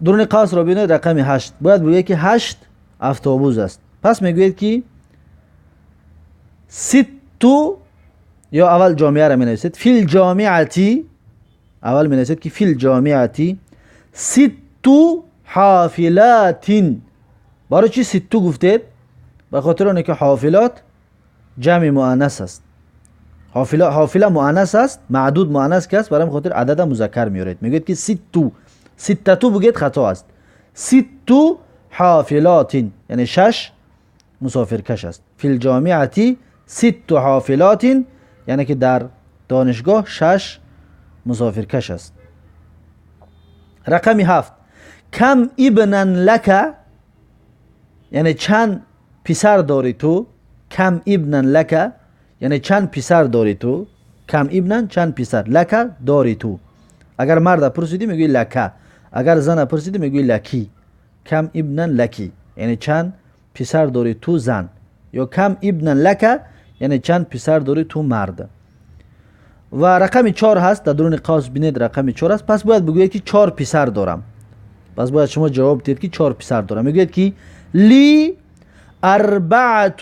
درون قوس را ببینید، رقم 8، باید بگوید که 8 اتوبوس است. پس میگوید که ست، یا اول جامعه را می نویسید، فی الجامعة، اول می نویسید که فی الجامعة ست حافلات. برای چی ست گفتید؟ به خاطر اون که حافلات جمع مؤنث است، حافله مؤنث است، معدود مؤنث که است، برای خاطر عدد مذکر میارید. میگوید که ستو، ستتو بگید خطا است. ست حافلات یعنی 6 مسافرکش است. فی الجامعة ست حافلات یعنی که در دانشگاه 6 مسافرکش است. رقم 7، کم ابنا لک، یعنی چند پسر داری تو. کم ابنا لک یعنی چند پسر داری تو. کم ابنا چند پسر، لک داری تو. اگر مرد پرسیدی میگوی لک، اگر زن پرسیدی میگوی لکی. کم ابنا لکی یعنی چند پسر داری تو زن، یا کم ابنا لک یعنی چند پسر داری تو مرد. و رقم 4 هست، در درون قوس بینید رقم 4 است. پس باید بگوید که 4 پسر دارم. پس باید شما جواب بدید که 4 پسر دارم. میگوید که لی اربعة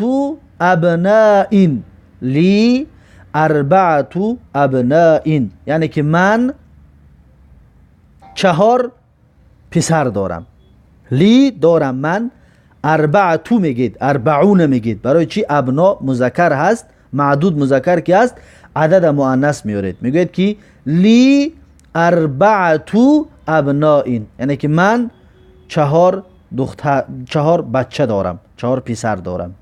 ابناء، لی اربعة ابناء یعنی که من 4 پسر دارم. لی دارم من، اربعة میگید، اربعون میگید. برای چی؟ ابنا مذکر هست، معدود مذکر که هست، عدد مؤنث میارید. میگوید که لی اربعة ابناء یعنی که من 4 دختر، 4 بچه دارم، 4 پسر دارم.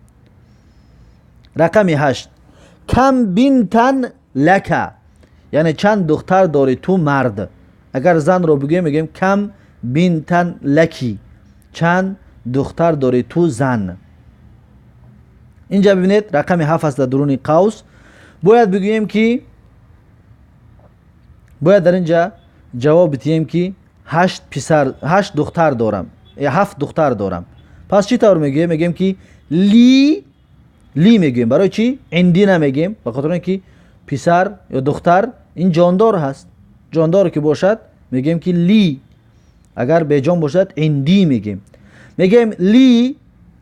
رقم 8، کم بنتن لک یعنی چند دختر داری تو مرد. اگر زن رو بگیم میگیم کم بنتن لکی، چند دختر داری تو زن. اینجا ببینید رقم 7 است در درون قوس. باید بگوییم که باید در اینجا جواب بدیم که 8 پسر، 8 دختر دارم یا 7 دختر دارم. پس چی طور میگیم؟ میگیم که لی، لی میگیم. برای چی؟ عندی نمیگیم، به خاطر اینکه پسر یا دختر این جاندار هست. جاندار که باشد میگیم که لی، اگر به جان باشد عندی میگیم. میگیم لی،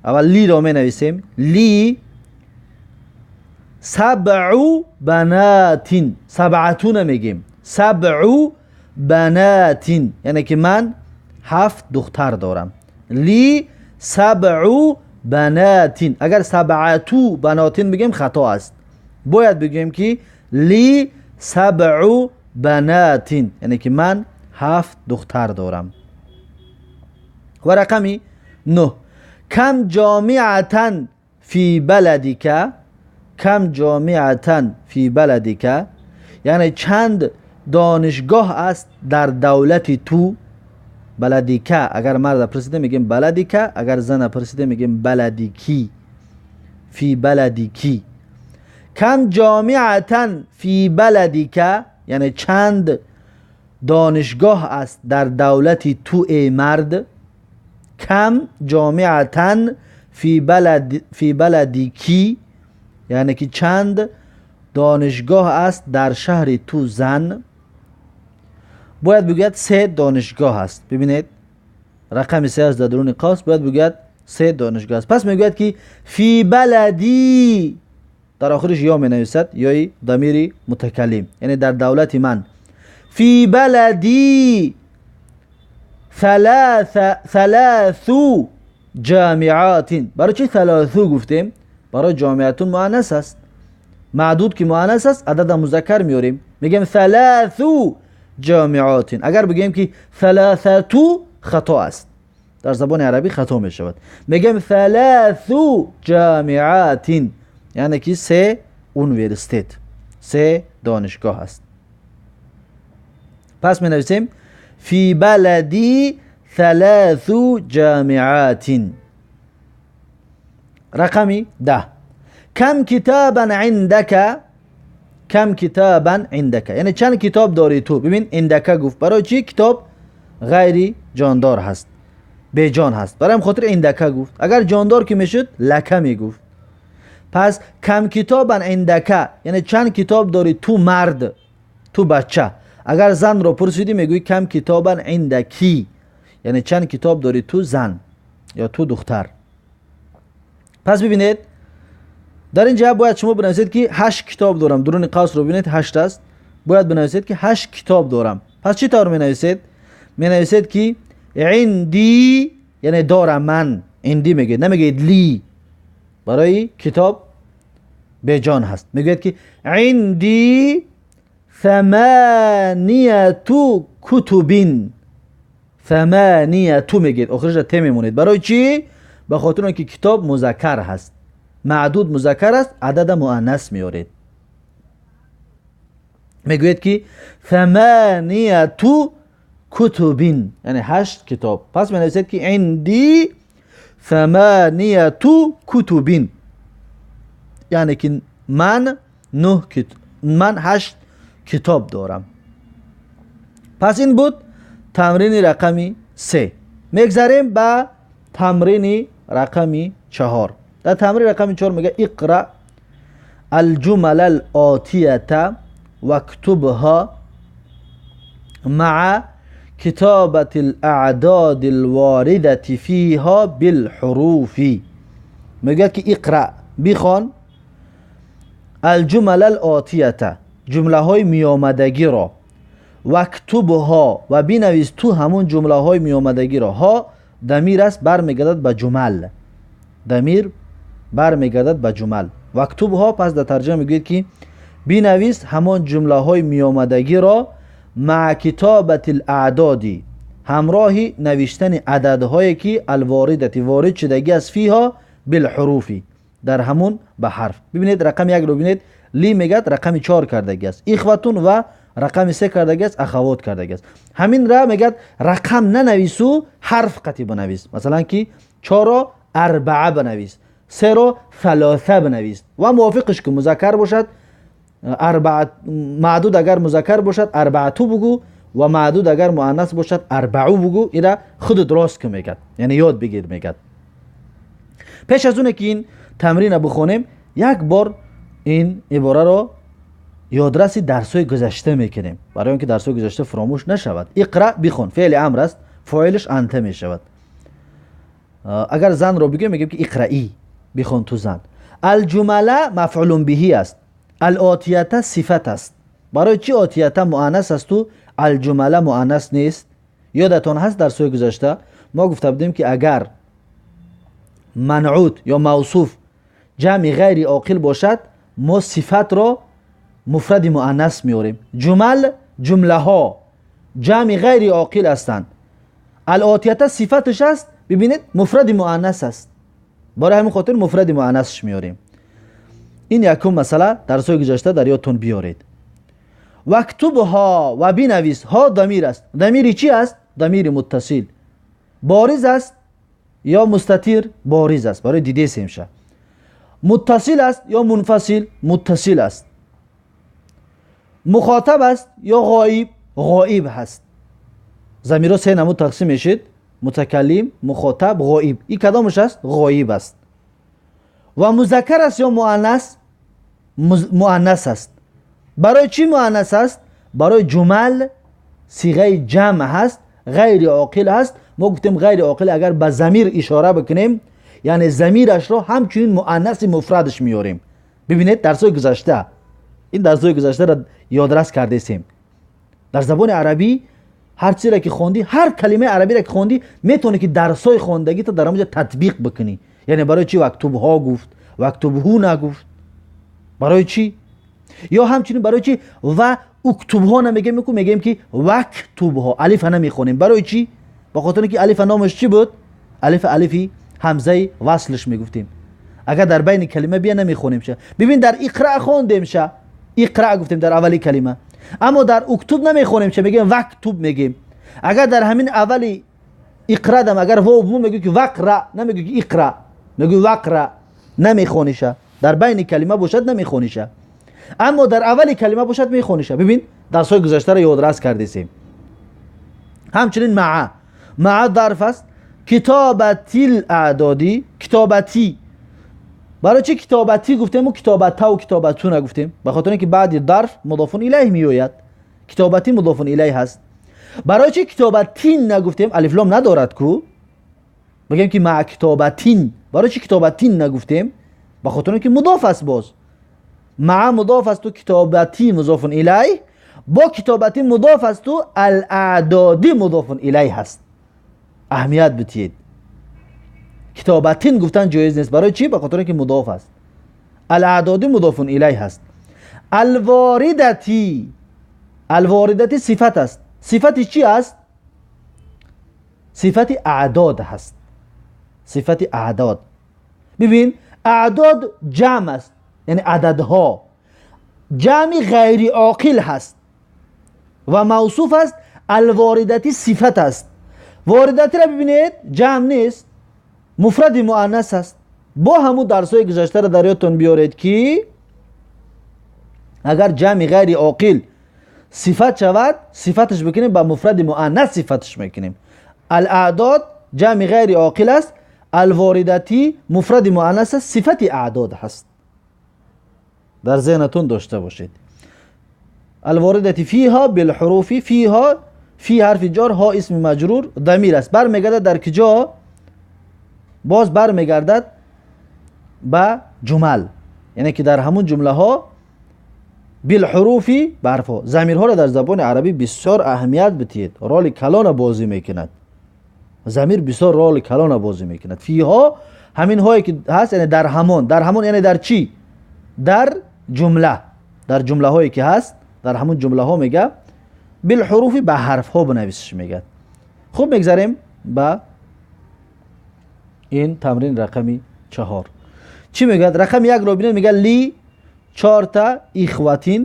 اول لی را می نویسیم، لی سبع بنات، سبعتون میگیم، سبع بنات یعنی که من 7 دختر دارم. لی سبع بنات، اگر سبعتو بناتین بگیم خطا است. باید بگیم که لی سبع بنات یعنی که من 7 دختر دارم. و رقمی 9، کم جامعة فی بلدک، کم جامعة فی بلدک یعنی چند دانشگاه است در دولت تو. بلدیکه، اگر مرد پرسیده میگیم بلدیکه، اگر زن پرسیده میگیم بلدیکی. فی بلدیکی. کم جامعة فی بلدیکه یعنی چند دانشگاه است در دولت تو ای مرد. کم جامعة فی بلدیکی یعنی که چند دانشگاه است در شهر تو زن. باید بگوید 3 دانشگاه است. ببینید رقم 3 است در درون قوس، باید بگوید 3 دانشگاه است. پس میگوید که فی بلدی، در آخرش یا می نویسد یا ضمیر متکلم، یعنی در دولت من. فی بلدی ثلاث جامعات. برای چی ثلاثو گفتیم؟ برای جامعتون مؤنث است، معدود که مؤنث است عدد مذکر میاریم، میگیم ثلاث جامعات. اگر بگیم که ثلاثتو خطا است، در زبان عربی خطا می شود. میگیم ثلاث جامعات یعنی که 3 اونیورسیتت، 3 دانشگاه است. پس می نویسیم فی بلدی ثلاث جامعات. رقمی 10، كم كتابا عندك، كم كتابا عندك یعنی چند کتاب داری تو. ببین عندك گفت، برای چی؟ کتاب غیری جاندار هست، بی جان هست، برای خاطر عندك گفت. اگر جاندار که میشد لک میگفت. پس کم کتابا عندك یعنی چند کتاب داری تو مرد، تو بچه. اگر زن رو پرسیدی میگویی کم کتابا عندکی یعنی چند کتاب داری تو زن یا تو دختر. پس ببینید در اینجا باید شما بنویسید که 8 کتاب دارم. درون قوس رو ببینید 8 است، باید بنویسید که 8 کتاب دارم. پس چی طور مینویسید؟ مینویسید که عندی یعنی دارم من، عندی میگید، نمیگید لی، برای کتاب به جان هست. میگوید که عندی 8 کتب، 8 میگید، آخرش ت میمونید. برای چی؟ به خاطر اینکه کتاب مذکر هست، معدود مذکر است، عدد مؤنث میارید. میگوید که 8 کتب یعنی 8 کتاب. پس می نویسید که عندی 8 کتب یعنی که من من 8 کتاب دارم. پس این بود تمرین رقمی 3. میگذریم به تمرین رقمی 4. در تمرین رقم 4 میگه اقرأ الجمل الآتیة واكتبها مع كتابة الأعداد الواردة فيها بالحروف. میگه که اقرأ بخوان الجمل الآتیة جمله های میامدگی را، واكتبها و بنویس تو همون جمله های میامدگی را. ها ضمیر است، برمیگردد به جمل، ضمیر برمیگردد به جمل. واكتبها پس در ترجمه میگوید که بنویس همان جمله های میامدگی را مع کتابت الاعداد همراه نوشتن عددهایی که الواردتی وارد شدگی از فیها بالحروف در همون به حرف. ببینید رقم 1 رو ببینید، لی میگد رقم 4 کردگی است، اخوتون و رقم 3 کردگی است، اخوات کردگی است. همین را میگد رقم ننویسو حرف قطعی بنویس، مثلا که 4 رو 4 بنویس، 3 رو 3 بنویس و موافقش که مذکر باشد 4، معدود اگر مذکر باشد 4 بگو و معدود اگر مؤنث باشد 4 بگو. اینا خود درست که میگد، یعنی یاد بگیر میگد. پیش از اونه که این تمرین بخونیم یک بار این عباره رو یادرسی درس‌های گذشته میکنیم، برای اینکه درس‌های گذشته فراموش نشود. اقرأ بخون، فعل امر است، فاعلش انت میشود. اگر زن رو بگیم میگیم که اقرأی بخون تو زن. الجمله مفعول بهی است، الآتیه صفت است. برای چی آتیه مؤنث است و الجمله مؤنث نیست؟ یادتان هست در سوی گذشته ما گفته بودیم که اگر منعوت یا موصوف جمع غیر عاقل باشد ما صفت را مفرد مؤنث میاریم. جمل جمله ها جمع غیر عاقل هستند، الآتیه صفتش است، ببینید مفرد مؤنث است، برای همین خاطر مفرد مؤنثش میاریم. این یکم مسئله در سوی گذشته در یادتون بیارید. واكتبها و بنویس، ها ضمیر است، ضمیر چی است؟ ضمیر متصل. بارز است یا مستتر؟ بارز است، برای دیده سیمشه. متصل است یا منفصل؟ متصل است. مخاطب است یا غایب؟ غایب هست. ضمیرها سه نمود تقسیم میشید: متکلم، مخاطب، غایب. این کدامش است؟ غایب است. و مذکر است یا مؤنث؟ مؤنث است. برای چی مؤنث است؟ برای جمل صیغه جمع هست، غیر عاقل هست. ما گفتیم غیر عاقل اگر به ضمیر اشاره بکنیم یعنی ضمیرش رو همچنین مؤنث مفردش میاریم. ببینید درس‌های گذشته، این درس‌های گذشته را یادرس کردیم. در زبان عربی هر چیزی را که خوندی، هر کلمه عربی را که خوندی میتونی که درس‌های خوندگی تا در اونجا تطبیق بکنی. یعنی برای چی واکتبها گفت، واکتبهو نگفت؟ برای چی؟ یا همچنین برای چی و اکتبها نمیگیم، میگیم که واکتبها، الف نمیخونیم. برای چی؟ با خاطر اینکه الف نامش چی بود؟ الف الفی همزه وصلش میگفتیم. اگر در بین کلمه بیا نمیخونیم شه. ببین در اقرا خوندیم شه، اقرا گفتیم در اولی کلمه، اما در اکتب نمیخونیم شه، میگیم واکتب میگیم. اگر در همین اولی اقرا دم اگر واو بو میگیم که وقرا، نمیگیم که اقرا، میگیم وقرا، نمیخونیشه. Дар байни калима бошад намехониша, аммо дар аввали калима бошад мехониша. Бибин, дарсҳои гузаштаро ёдрас кардесем. Ҳамчунин маа, маа зарф аст. Китобатил аъдодӣ, китобатӣ. Барои чӣ китобатӣ гуфтему китобатаву китобату нагуфтем? Ба хотире ки баъди зарф мудофун илайҳ меояд. Китобатӣ мудофун илайҳ ҳаст. Барои чӣ китобатин нагуфтем? Алифлом надорад ку, бигем ки маа китобатин. Барои чӣ китобатин нагуфтем? Ба хотире ки мудоф аст. Боз маа мудоф асту китобатӣ музофун илайҳ, бо китобатӣ мудоф асту алаъдодӣ мудофун илайҳ ҳаст. Аҳамият битиед, китобатин гуфтан ҷоиз нест. Барои чӣ? Ба хотире ки мудоф аст. Алаъдодӣ мудофун илайҳ ҳаст. Алворидатӣ, алворидатӣ сифат аст. Сифати чӣ аст? Сифати аъдод ҳаст. Сифати аъдод. Бибин, аъдод ҷамъ аст, яъне ададҳо, ҷамъи ғайриоқил ҳаст ва мавсуф аст. Алворидатӣ сифат аст. Воридатиро бибинед, ҷамъ нест, муфради муаннас аст. Бо ҳамун дарсҳои гузаштаро дар ёдтон биёред, ки агар ҷамъи ғайриоқил сифат шавад, сифаташ бикунем ба муфради муаннас, сифаташ мекунем. Алаъдод ҷамъи ғайриоқил аст, алворидатӣ муфради муаннас аст, сифати аъдод ҳаст. Дар зеҳнатон дошта бошед. Алворидати фиҳо билҳуруфи, фиҳо, фи ҳарфи ҷор, ҳо исми маҷрур, дамир аст. Бармегардад дар киҷо? Боз бармегардад ба ҷумал, яъне ки дар ҳамун ҷумлаҳо билҳуруфи ба ҳарфҳо. Замирҳоро дар забони арабӣ бисёр аҳамият битиҳед, роли калона бозӣ мекунад. Замир бисёр роли калона бозӣ мекунад. Фиҳо ҳаминҳое ки ҳаст, яъне дар ҳамон, дар ҳамон яъне дар чӣ? Дар ҷумла, дар ҷумлаҳое ки ҳаст, дар ҳамун ҷумлаҳо мега билҳуруфи ба ҳарфҳо бинависиш мегӯяд. Хуб, мегзарем ба ин тамрин рақами 4. Чӣ мегӯяд? Рақами 1-ро бинед, мегӯяд ли 4 ихватин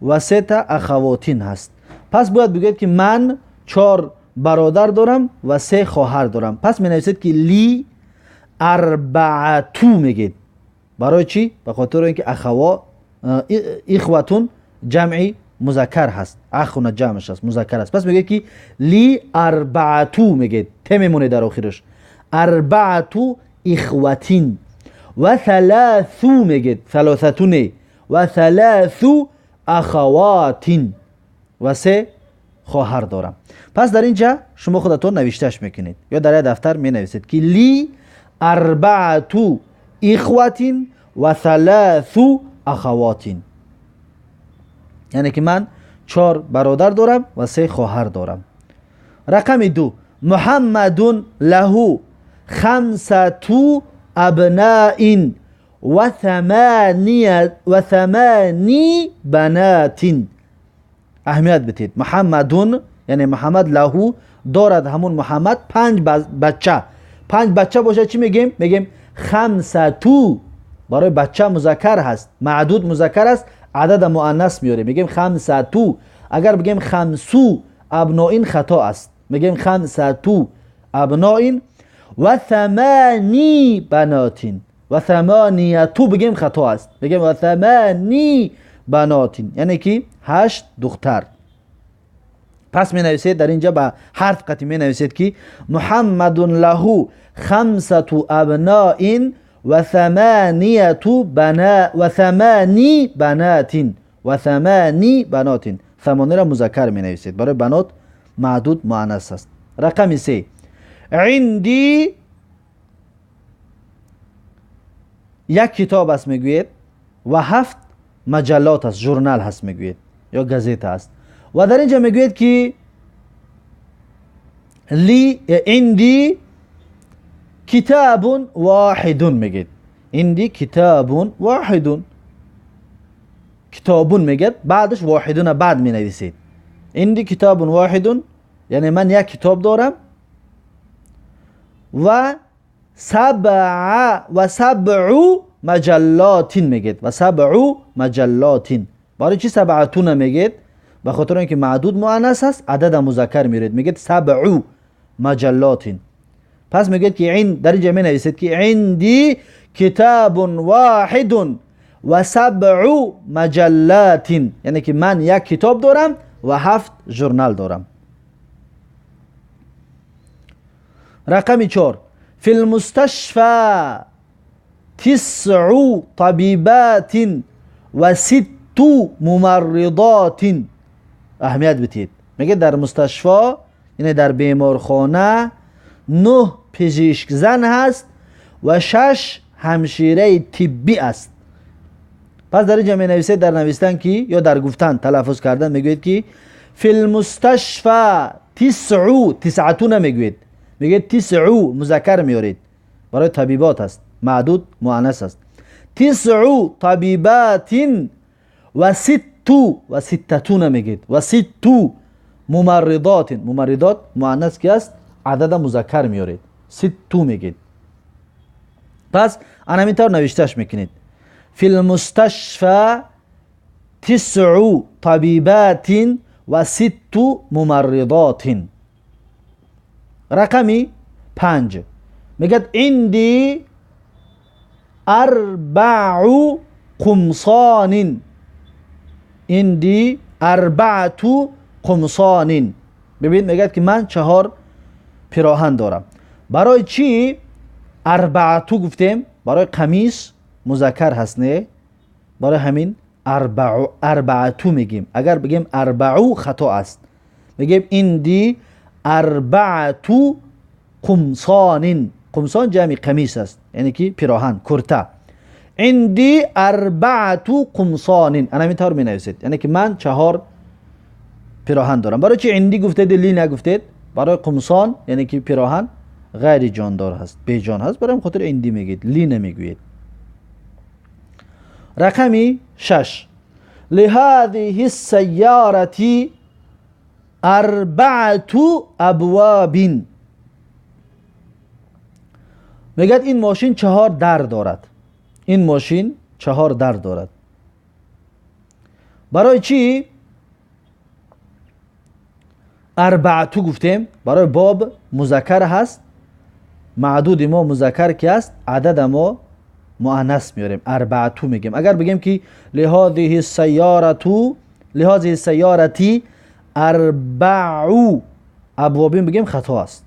ва 3 ахавотин ҳаст. Пас бояд бигӯяд ки ман 4 бародар дорам ва 3 хоҳар дорам. Пас менависед ки ли арбаату мегӯед. Барои чӣ? Ба хотири ин ки ахаво, ихватун ҷамъи музаккар ҳаст, ахуна ҷамъш аст, музаккар аст. Пас мегӯяд ки ли арбаату мегӯед, те мемонед дар охираш. Арбаату ихватин ва саласу мегӯед, салосату не, ва саласу ахаватин ва 3 хоҳар дорам. Пас дар ин ҷа шумо худатон навишташ мекунед ё дар як дафтар менависед ки ли арбаату ихватин ва саласу ахаватин, яъне ки ман 4 бародар дорам ва 3 хоҳар дорам. Рақами 2, муҳаммадун лаҳу хамсату абнаин ва самани банатин. Аҳамият битед, муҳаммадун яъне муҳаммад, лаҳу дорад ҳамун муҳаммад 5 бача. 5 бача бошад чӣ мегем? Мегем хамсату, барои бача музаккар ҳаст, маъдуд музаккар аст, адада муаннас меорем, мегем хамсату. Агар бигем хамсу абноин хато аст, мегем хамсату абноин ва самани банотин, ва саманияту бигем хато аст, мегем ва самани банотин, яъне ки 8 духтар. Пас менависед дар инҷа ба ҳарф қатӣ менависед ки муҳаммадун лаҳу хамсату абноин ва саманияту бана ва самани банатин, ва самани банотин. Самониро музаккар менависед, барои банот маъдуд муаннас аст. Рақами 3, инди як китоб аст мегӯед ва 7 маҷаллот аст, журнал ҳаст мегӯед ё газета аст. Ва дар инҷа мегӯед ки ли инди китобун воҳидун мегӯед. Инди китобун воҳидун, китобун мегӯяд, баъдаш воҳидуна баъд менависед. Инди китобун воҳидун яъне ман як китоб дорам ва сабъа ва сабъу маҷаллотин мегӯед, ва сабъу маҷаллотин. Барои чӣ сабъатуна мегӯед? Ба хотири он ки маъдуд муаннас аст, адада музаккар меоред, мегӯед сабъу маҷаллотин. Пас мегӯяд ки дар инҷа менависед ки инди китобун воҳидун ва сабъу маҷаллатин, яъне ки ман як китоб дорам ва 7 журнал дорам. Рақами 4 фи лмусташфа тисъу табибатин ва ситту мумарридотин. Аҳамият бидиҳед, мегӯяд дар мусташфо, яъне дар беморхона 9 пизишк зан ҳаст ва 6 ҳамшираи тиббӣ аст. Пас дар инҷа менависед, дар навистан ки ё дар гуфтан, талаффуз кардан мегӯед ки фи лмусташфа тисъу, тисъату намегӯед, мегӯед тисъу, музаккар меоред, барои табибот аст, маъдуд муаннас аст. Тисъу табибатин ва ситту, ва ситтату намегӯед, ва ситту мумарридотин. Мумарридот муаннас ки аст, адада музаккар меоред, ситту мегӯед. Пас ана ҳамин тавр навишташ мекунед: фи лмусташфа тисъу табибатин ва ситту мумарридотин. Рақами 5 мегӯяд инди арбаъу қумсонин, инди арбаъту қумсонин. Бибин, мегӯяд ки ман 4 пироҳан дорам. Барои чӣ арбаъту гуфтем? Барои қамис музаккар ҳаст, не? Барои ҳамин арбаъту мегӯем. Агар бигем арбаъу хато аст, мегӯем инди арбаъту қумсонин. Қумсон ҷамъи қамис аст, яъне ки пироҳан, курта. Инди арбаъту қумсонин, ана ҳамин тавр менависед, яъне ки ман 4 пироҳан дорам. Барои чи инди гуфтед, ли нагуфтед? Барои қумсон, яъне ки пироҳан ғайри ҷондор ҳаст, беҷон ҳаст, барои ҳамин хотир инди мегӯед, ли намегӯед. Рақами 6 лиҳазиҳи сайярати арбаъту абвобин. Мегӯяд ин мошин 4 дар дорад. Ин мошин 4 дар дорад. Барои чӣ арбаъту гуфтем? Барои боб музаккар ҳаст, маъдуди мо музаккар ки аст, адада мо муаннас меорем, арбаъту мегӯем. Агар бигем ки лиҳазиҳи сайярату, лиҳазиҳи сайярати арбаъу абвобин бигем хато аст.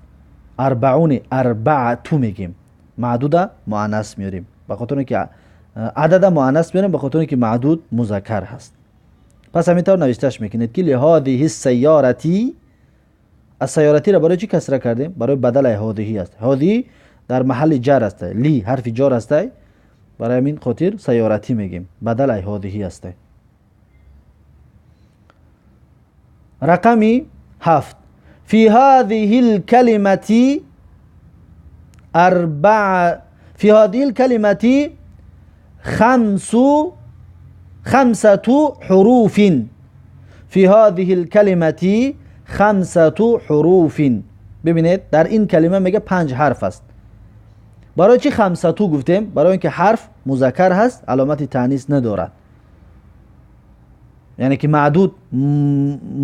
Арбаъуни арбаъту мегӯем, маъдуда муаннас меорем, ба хотире ки адада муаннас меорем, ба хотире ки маъдуд музаккар ҳаст. Пас ҳамин тавр навишташ мекунед ки лиҳазиҳи сайярати. Аз сайёратиро барои чӣ касра кардем? Барои бадалаи ҳодиҳӣ аст. Ҳодиҳӣ дар маҳалли ҷар аст, ли ҳарфи ҷор аст, барои ҳамин хотир сайёратӣ мегӯем, бадалаи ҳодиҳӣ аст. Рақами 7 фи ҳазиҳи лкалимати арбаа, фи ҳазиҳи лкалимати хамсату ҳуруфин. Фи ҳазиҳи лкалимати хамсату ҳуруфин. Бибинед, дар ин калима мега 5 ҳарф аст. Барои чӣ хамсату гуфтем? Барои ин ки ҳарф музаккар ҳаст, аломати таънис надорад, яъне ки маъдуд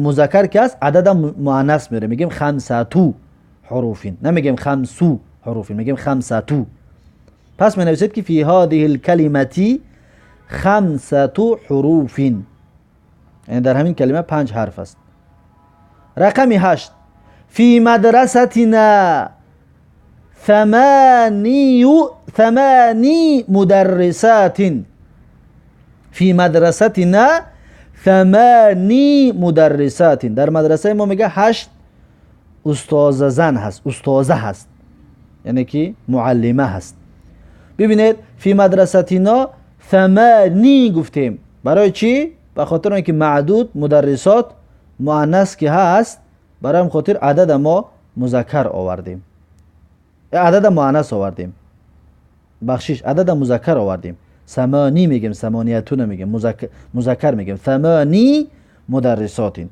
музаккар ки аст, адада муаннас меорем, мегӯем хамсату ҳуруфин, намегӯем хамсу ҳуруфин, мегӯем хамсату. Пас менависед ки фи ҳазиҳи лкалимати хамсату ҳуруфин, яъне дар ҳамин калима 5 ҳарф аст. Рақами 8 фи мадрасатина ثماني مدرسات. فی مدرستنا 8 مدرسات. در مدرسه ما میگه 8 استاذ زن هست، استاذه هست، یعنی که معلمه هست. ببینید فی مدرستنا 8 گفتیم. برای چی؟ به خاطر اینکه معدود مدرسات مؤنث که هست، برای خاطر عدد ما مذکر آوردیم، عدد مؤنث آوردیم، بخشش عدد مذکر آوردیم. ثمانی میگیم، ثمانیتو نمیگیم، مذکر میگیم. ثمانی مدرساتین.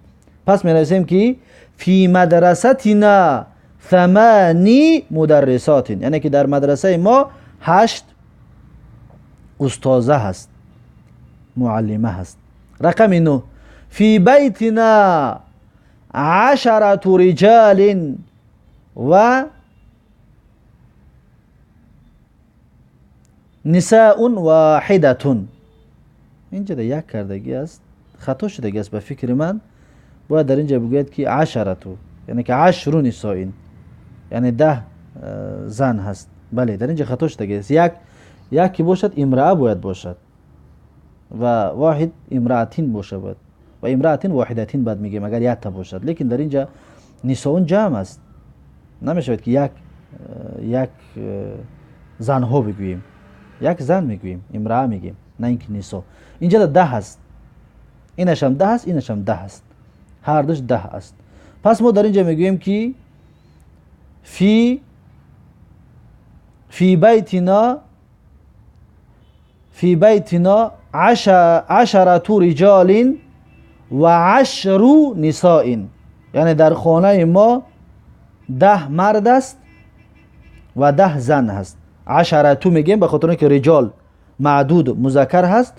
پس می‌نویسیم که فی مدرستنا 8 مدرساتین، یعنی که در مدرسه ما 8 استاذه هست، معلمه هست. رقم 9 فی بیتنا 10 رجال و Нисаун воҳидатун. Инҷа як кардагӣ аст, хато шудагӣ аст ба фикри ман. Бояд дар инҷа бигӯяд ки ашарату, яъне ки ашру нисоин, яъне 10 зан ҳаст. Бале, дар инҷа хато шудагӣ аст. Як ки бошад имраа бояд бошад ва воҳид имраатин бошад ва имраатин воҳидатин баъд мегӯем агар якта бошад. Лекин дар инҷа нисоун ҷамъ аст, намешавад ки як занҳо бигӯем, як зан мегӯем, имраа мегӯем, на ин ки нисо. Инҷа 10 аст, инашам 10 аст, инашам 10 аст, ҳар душ 10 аст. Пас мо дар инҷа мегӯем ки фи байтина ашарату риҷолин ва ашру нисоин, яъне дар хонаи мо 10 мард аст ва 10 зан ҳаст. Ашарату мегӯем ба хотир он ки риҷол маъдуд музаккар ҳаст,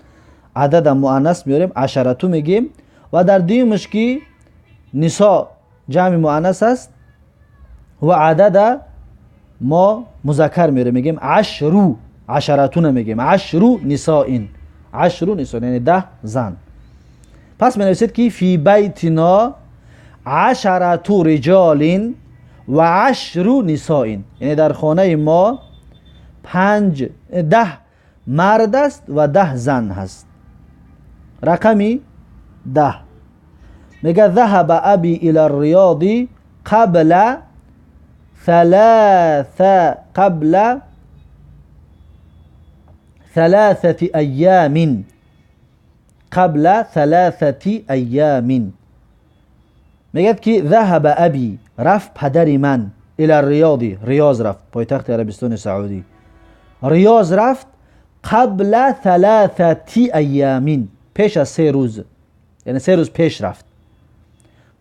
адада муаннас меорем, ашарату мегӯем. Ва дар дуюмаш ки нисо ҷамъи муаннас аст ва адада мо музаккар меорем, мегӯем ашру, ашарату намегӯем, ашру нисоин, ашру нисоин, яъне 10 зан. Пас менависед ки фи байтино ашарату риҷолин ва ашру нисоин, яъне дар хонаи мо 10 мард аст ва 10 зан ҳаст. Рақами 10 мегӯяд ذهب أبي إلى الرياض قبل ثلاثة أيام، قبل 3 أيام. میگه که ذهب أبي رفت پدر من إلى الرياض، ریاض رفت، پایتخت عربستان سعودی، ریاض رفت قبل 3 أيام، پیش از 3 روز، یعنی 3 روز پیش رفت.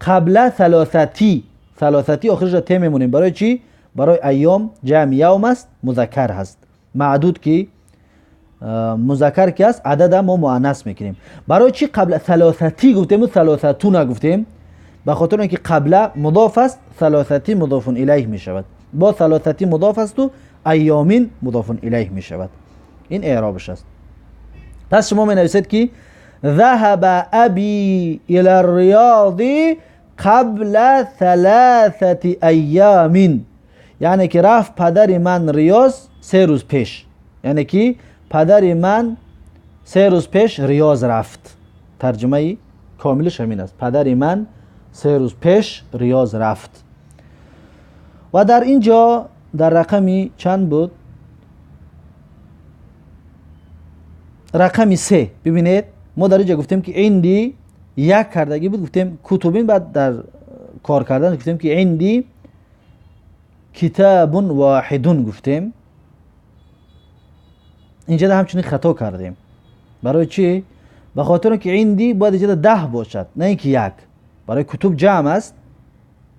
قبل 3 آخرش را ت میمونیم. برای چی؟ برای ایام جمع یوم است، مذکر هست، معدود که مذکر که است عدد ما مؤنث میکنیم. برای چی قبل 3 گفتیم و 3 نگفتیم؟ به خاطر اینکه قبل مضاف است، 3 مضاف الیه میشود، با 3 مضاف است و ایامین مضاف الیه میشود. این اعرابش است. پس شما می نویسید که ذهب ابی الى الرياض قبل 3 ایام، یعنی که رفت پدر من ریاض 3 روز پیش، یعنی که پدر من 3 روز پیش ریاض رفت. ترجمه کاملش همین است، پدر من 3 روز پیش ریاض رفت. و در اینجا در رقمی چند بود؟ رقم 3. ببینید ما در اینجا گفتیم که عندی یک کردگی بود، گفتیم کتبین، بعد در کار کردن گفتیم که عندی کتاب واحدون گفتیم. اینجا همچنین خطا کردیم. برای چی؟ به خاطر اینکه عندی باید اینجا 10 باشد، نه اینکه 1. برای کتب جمع است،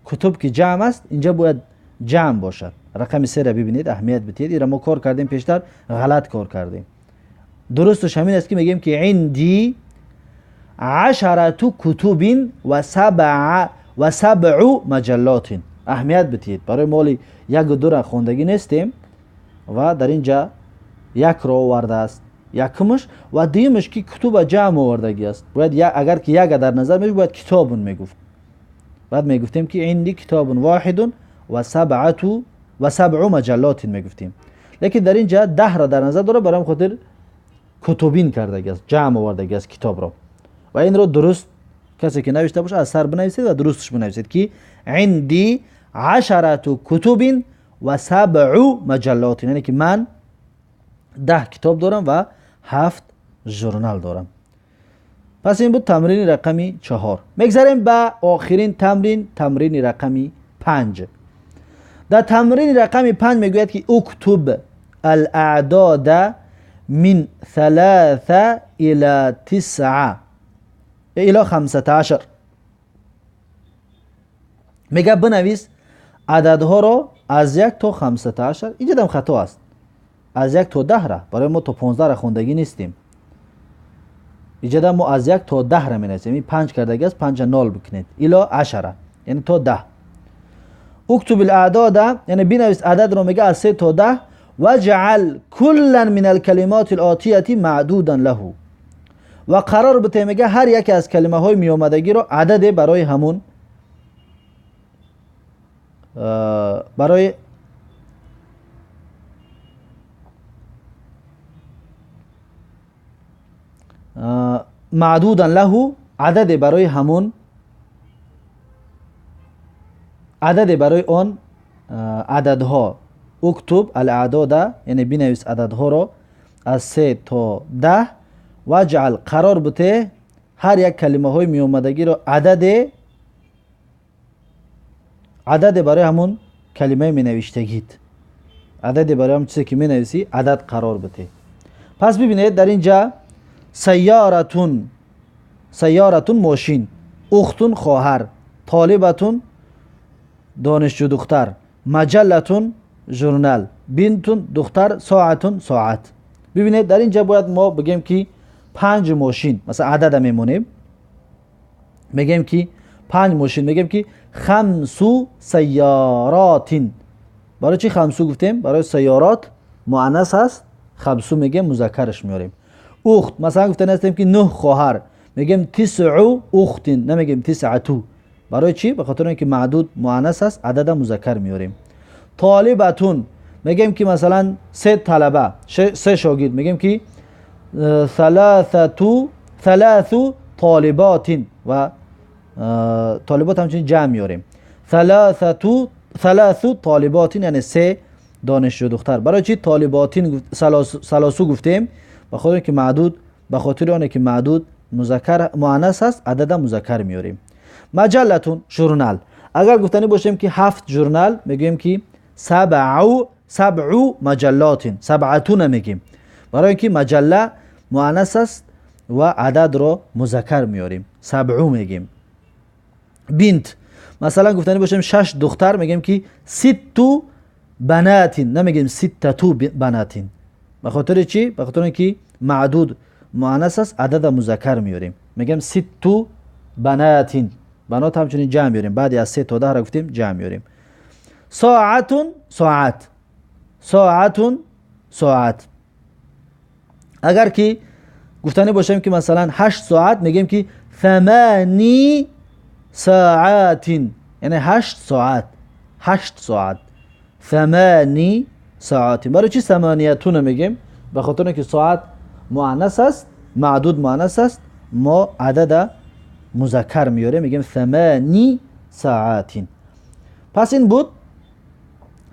کتب که جمع است اینجا باید جمع باشد. رقم 3 را ببینید، اهمیت بدید. این را ما کار کردیم پیشتر، غلط کار کردیم. درستش همین است که میگیم که عندی 10 کتب و 7 مجلات. اهمیت بدید، برای مال 1 و 2 را خواندگی نیستیم و در اینجا 1 را آورده است، یکمش، و دیمش که کتب جمع آوردگی است. باید اگر که 1 در نظر میشه باید کتابون میگفت. بعد میگفتیم که عندی کتاب واحد و 7 مجلات میگفتیم. لیکن در اینجا 10 را در نظر داره، برای خاطر کتبین کردگی است، جمع آوردگی است کتاب را. و این رو درست کسی که نوشته باشه از سر بنویسید و درستش بنویسید که عندی 10 کتب و 7 مجلات، یعنی که من 10 کتاب دارم و 7 ژورنال دارم. پس این بود تمرین رقمی 4. میگذریم به آخرین تمرین، تمرین رقمی 5. در تمرین رقمی 5 میگوید که اکتب الاعداد من 3 الى 9 الى 15. میگه بنویس عددها رو از 1 تا 15. اینجا هم خطا است، از 1 تا 10 را، برای ما تا 15 را خوندگی نیستیم. اینجا ما از 1 تا 10 را می‌نویسیم. این 5 کردگی است، 5 نال بکنید، الی 10 یعنی تا 10. اکتب الاعداد یعنی بنویس عدد رو، میگه از 3 تا 10 واجعل كلا من الكلمات الآتية معدودا له. و قرار بده میگه هر یکی از کلمه های میامدگی رو عدد برای همون برای معدودا له، عدد برای همون، عدد برای آن عددها. اکتب الاعداد یعنی بنویس عددها رو از 3 تا 10. واجعل قرار بده هر یک کلمه های میامدگی رو عدد برای همون کلمه می نوشتگید، عدد برای همون چیزی که می نویسی عدد قرار بده. پس ببینید در اینجا سیارتون، سیارتون ماشین، اختون خواهر، طالبتون دانشجو دختر، مجلتون ژورنال، بینتون دختر، ساعتون ساعت. ببینید در اینجا باید ما بگیم که 5 ماشین، مثلا عدد میمونیم میگیم که 5 ماشین، میگیم که 5 سیارات. برای چی 5 گفتیم؟ برای سیارات مؤنث هست، 5 میگیم مذکرش میاریم. اخت مثلا گفتن هستیم که 9 خواهر، میگیم 9 اخت، نمیگیم 9. برای چی؟ به خاطر اینکه معدود مؤنث است، عدد مذکر میاریم. طالبتون میگیم که مثلا 3 طلبه، 3 شاگرد، میگیم که 3 طالبات و طالبات همچنین جمع میاریم. 3 طالبات یعنی 3 دانشجو دختر. برای چی طالباتین ثلاثو گفتیم؟ به خاطر اینکه معدود، به خاطر اینکه که معدود مذکر مؤنث است، عدد مذکر میاریم. مجلتون ژورنال، اگر گفتنی باشیم که 7 ژورنال، میگیم که 7 مجلات، 7 نمیگیم، برای اینکه مجله مؤنث است و عدد رو مذکر میاریم، 7 میگیم. بنت مثلا گفتنی باشیم 6 دختر، میگیم که 6 بنات، نمیگیم 6 بنات. به خاطر چی؟ به خاطر اینکه معدود مؤنث است، عدد مذکر میاریم، میگیم 6 بنات. بنات همچنین جمع میاریم، بعد از 3 تا 10 را گفتیم جمع میاریم. ساعتون ساعت، ساعتون ساعت. اگر که گفتنی باشیم که مثلا 8 ساعت، میگیم که 8 ساعت، یعنی 8 ساعت، 8 ساعت، 8 ساعت. برای چی 8 میگیم؟ به خاطر اینکه ساعت مؤنث است، معدود مؤنث است، ما عدد مذکر میاریم، میگیم 8 ساعت. پس این بود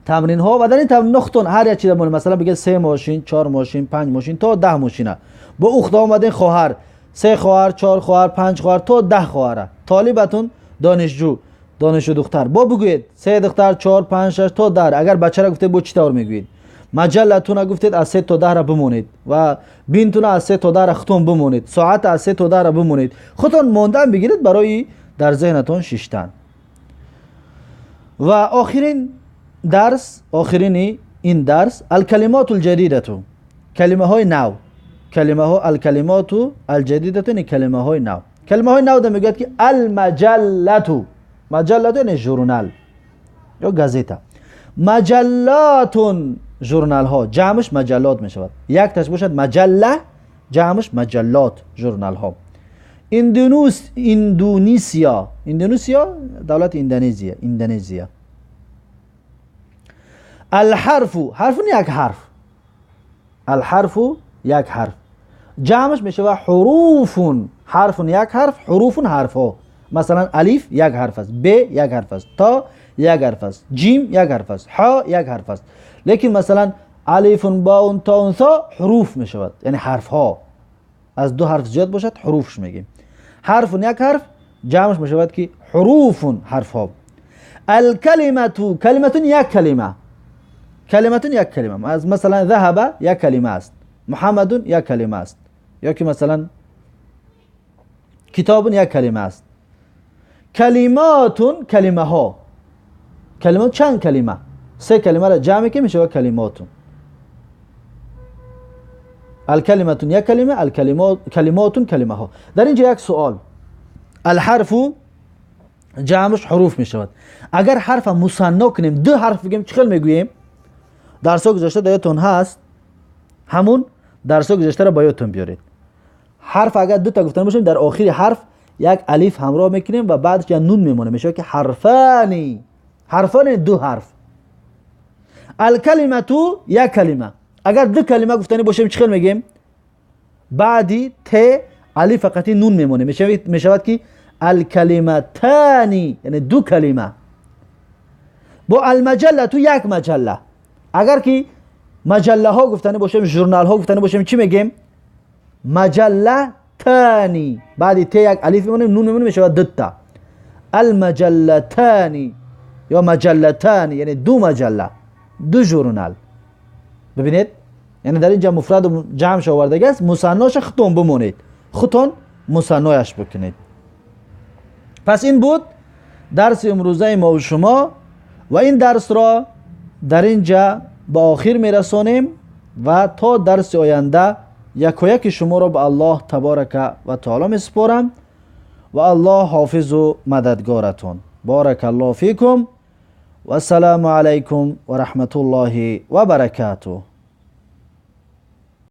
تمرین ها. و در این تمرین خودتون هر یک چیز مثلا بگید 3 ماشین، 4 ماشین، 5 ماشین تا 10 ماشینه. با اخت آمدین خواهر، 3 خواهر، 4 خواهر، 5 خواهر تا 10 خواهره. طالبتون دانشجو، دانشجو دختر، با بگویید 3 دختر، 4، 5، 6 تا 10. اگر بچه را گفتید با چی طور میگویید؟ مجلتون گفتید از 3 تا 10 را بمونید و بینتون از 3 تا 10 را خودتون بمونید، ساعت از 3 تا 10 را بمونید، خودتون ماندن بگیرید برای در ذهنتون شیشتن. و آخرین درس، آخرین این درس، الکلمات الجدیده، کلمه های نو، کلمه ها، الکلمات الجدیده یعنی کلمه های نو. کلمه های نو میگوید که المجلتو، مجلتو یعنی ژورنال یا گازتا، مجلاتون ژورنال ها، جمعش مجلات می شود، یک تاش باشد مجله، جمعش مجلات، ژورنال ها. اندونزیا، اندونزیا دولت اندونزیا، اندونزیا. الحرف، حرف یک حرف، الحرف یک حرف، جمعش می شود حروف، حرف یک حرف، حروف حرف ها. مثلا الف یک حرف است، ب یک حرف است، تا یک حرف است، جیم یک حرف است، ح یک حرف است. لیکن مثلا الف، با، تا، ثا حروف می شود، یعنی حرف ها. از 2 حرف زیاد باشد حروفش میگیم. حرف یک حرف، جمعش می شود که حروف حرف ها. الکلمه، کلمه یک کلمه، کلمه یک کلمه. از مثلا ذهب یک کلمه است، محمد یک کلمه است، یا که مثلا کتاب یک کلمه است. کلمات کلمه ها، کلمات چند کلمه، 3 کلمه را جمع که میشه کلماتون. الکلمتون یک کلمه، الکلمات کلماتون کلمه ها. در اینجا یک سوال، الحرف جمعش حروف می شود. اگر حرف مثنا کنیم، 2 حرف بگیم چه میگوییم؟ Дарсҳо гузашта дар ёдтон ҳаст, ҳамун дарсҳо гузаштаро ба ёдтон биёред. Ҳарф агар дута гуфтан бошем, дар охири ҳарф як алиф ҳамроҳ мекунем ва баъдаш як нун мемонем, мешавад ки ҳарфани. Ҳарфани ду ҳарф. Алкалимату як калима. Агар ду калима гуфтанӣ бошем, чӣ хел мегем? Баъди т алиф фақати нун мемонем, мешавад ки алкалиматани, яъне ду калима. Бо алмаҷаллату як маҷалла. Агар ки маҷаллаҳо гуфтанӣ бошем, журналҳо гуфтанӣ бошем, чӣ мегем? Маҷаллатани. Баъди т як алиф мемонем, нун мемонем, мешавад дута. Алмаҷаллатани ё маҷаллатани, яъне ду маҷалла, ду журнал. Бибинед, яъне дар инҷа муфраду ҷамъш овардагӣ аст, мусанноша худтон бимонед, худтон мусаннояш бикунед. Пас ин буд дарси имрӯзаи мо шумо ва ин дарсро дар инҷа ба охир мерасонем ва то дарси оянда якояки шуморо ба Аллоҳ таборака ва таоло месупорам ва Аллоҳ ҳофизу мададгоратон. Баракаллоҳу фикум. Вассалому алайкум ва раҳматуллоҳи ва баракатуҳ.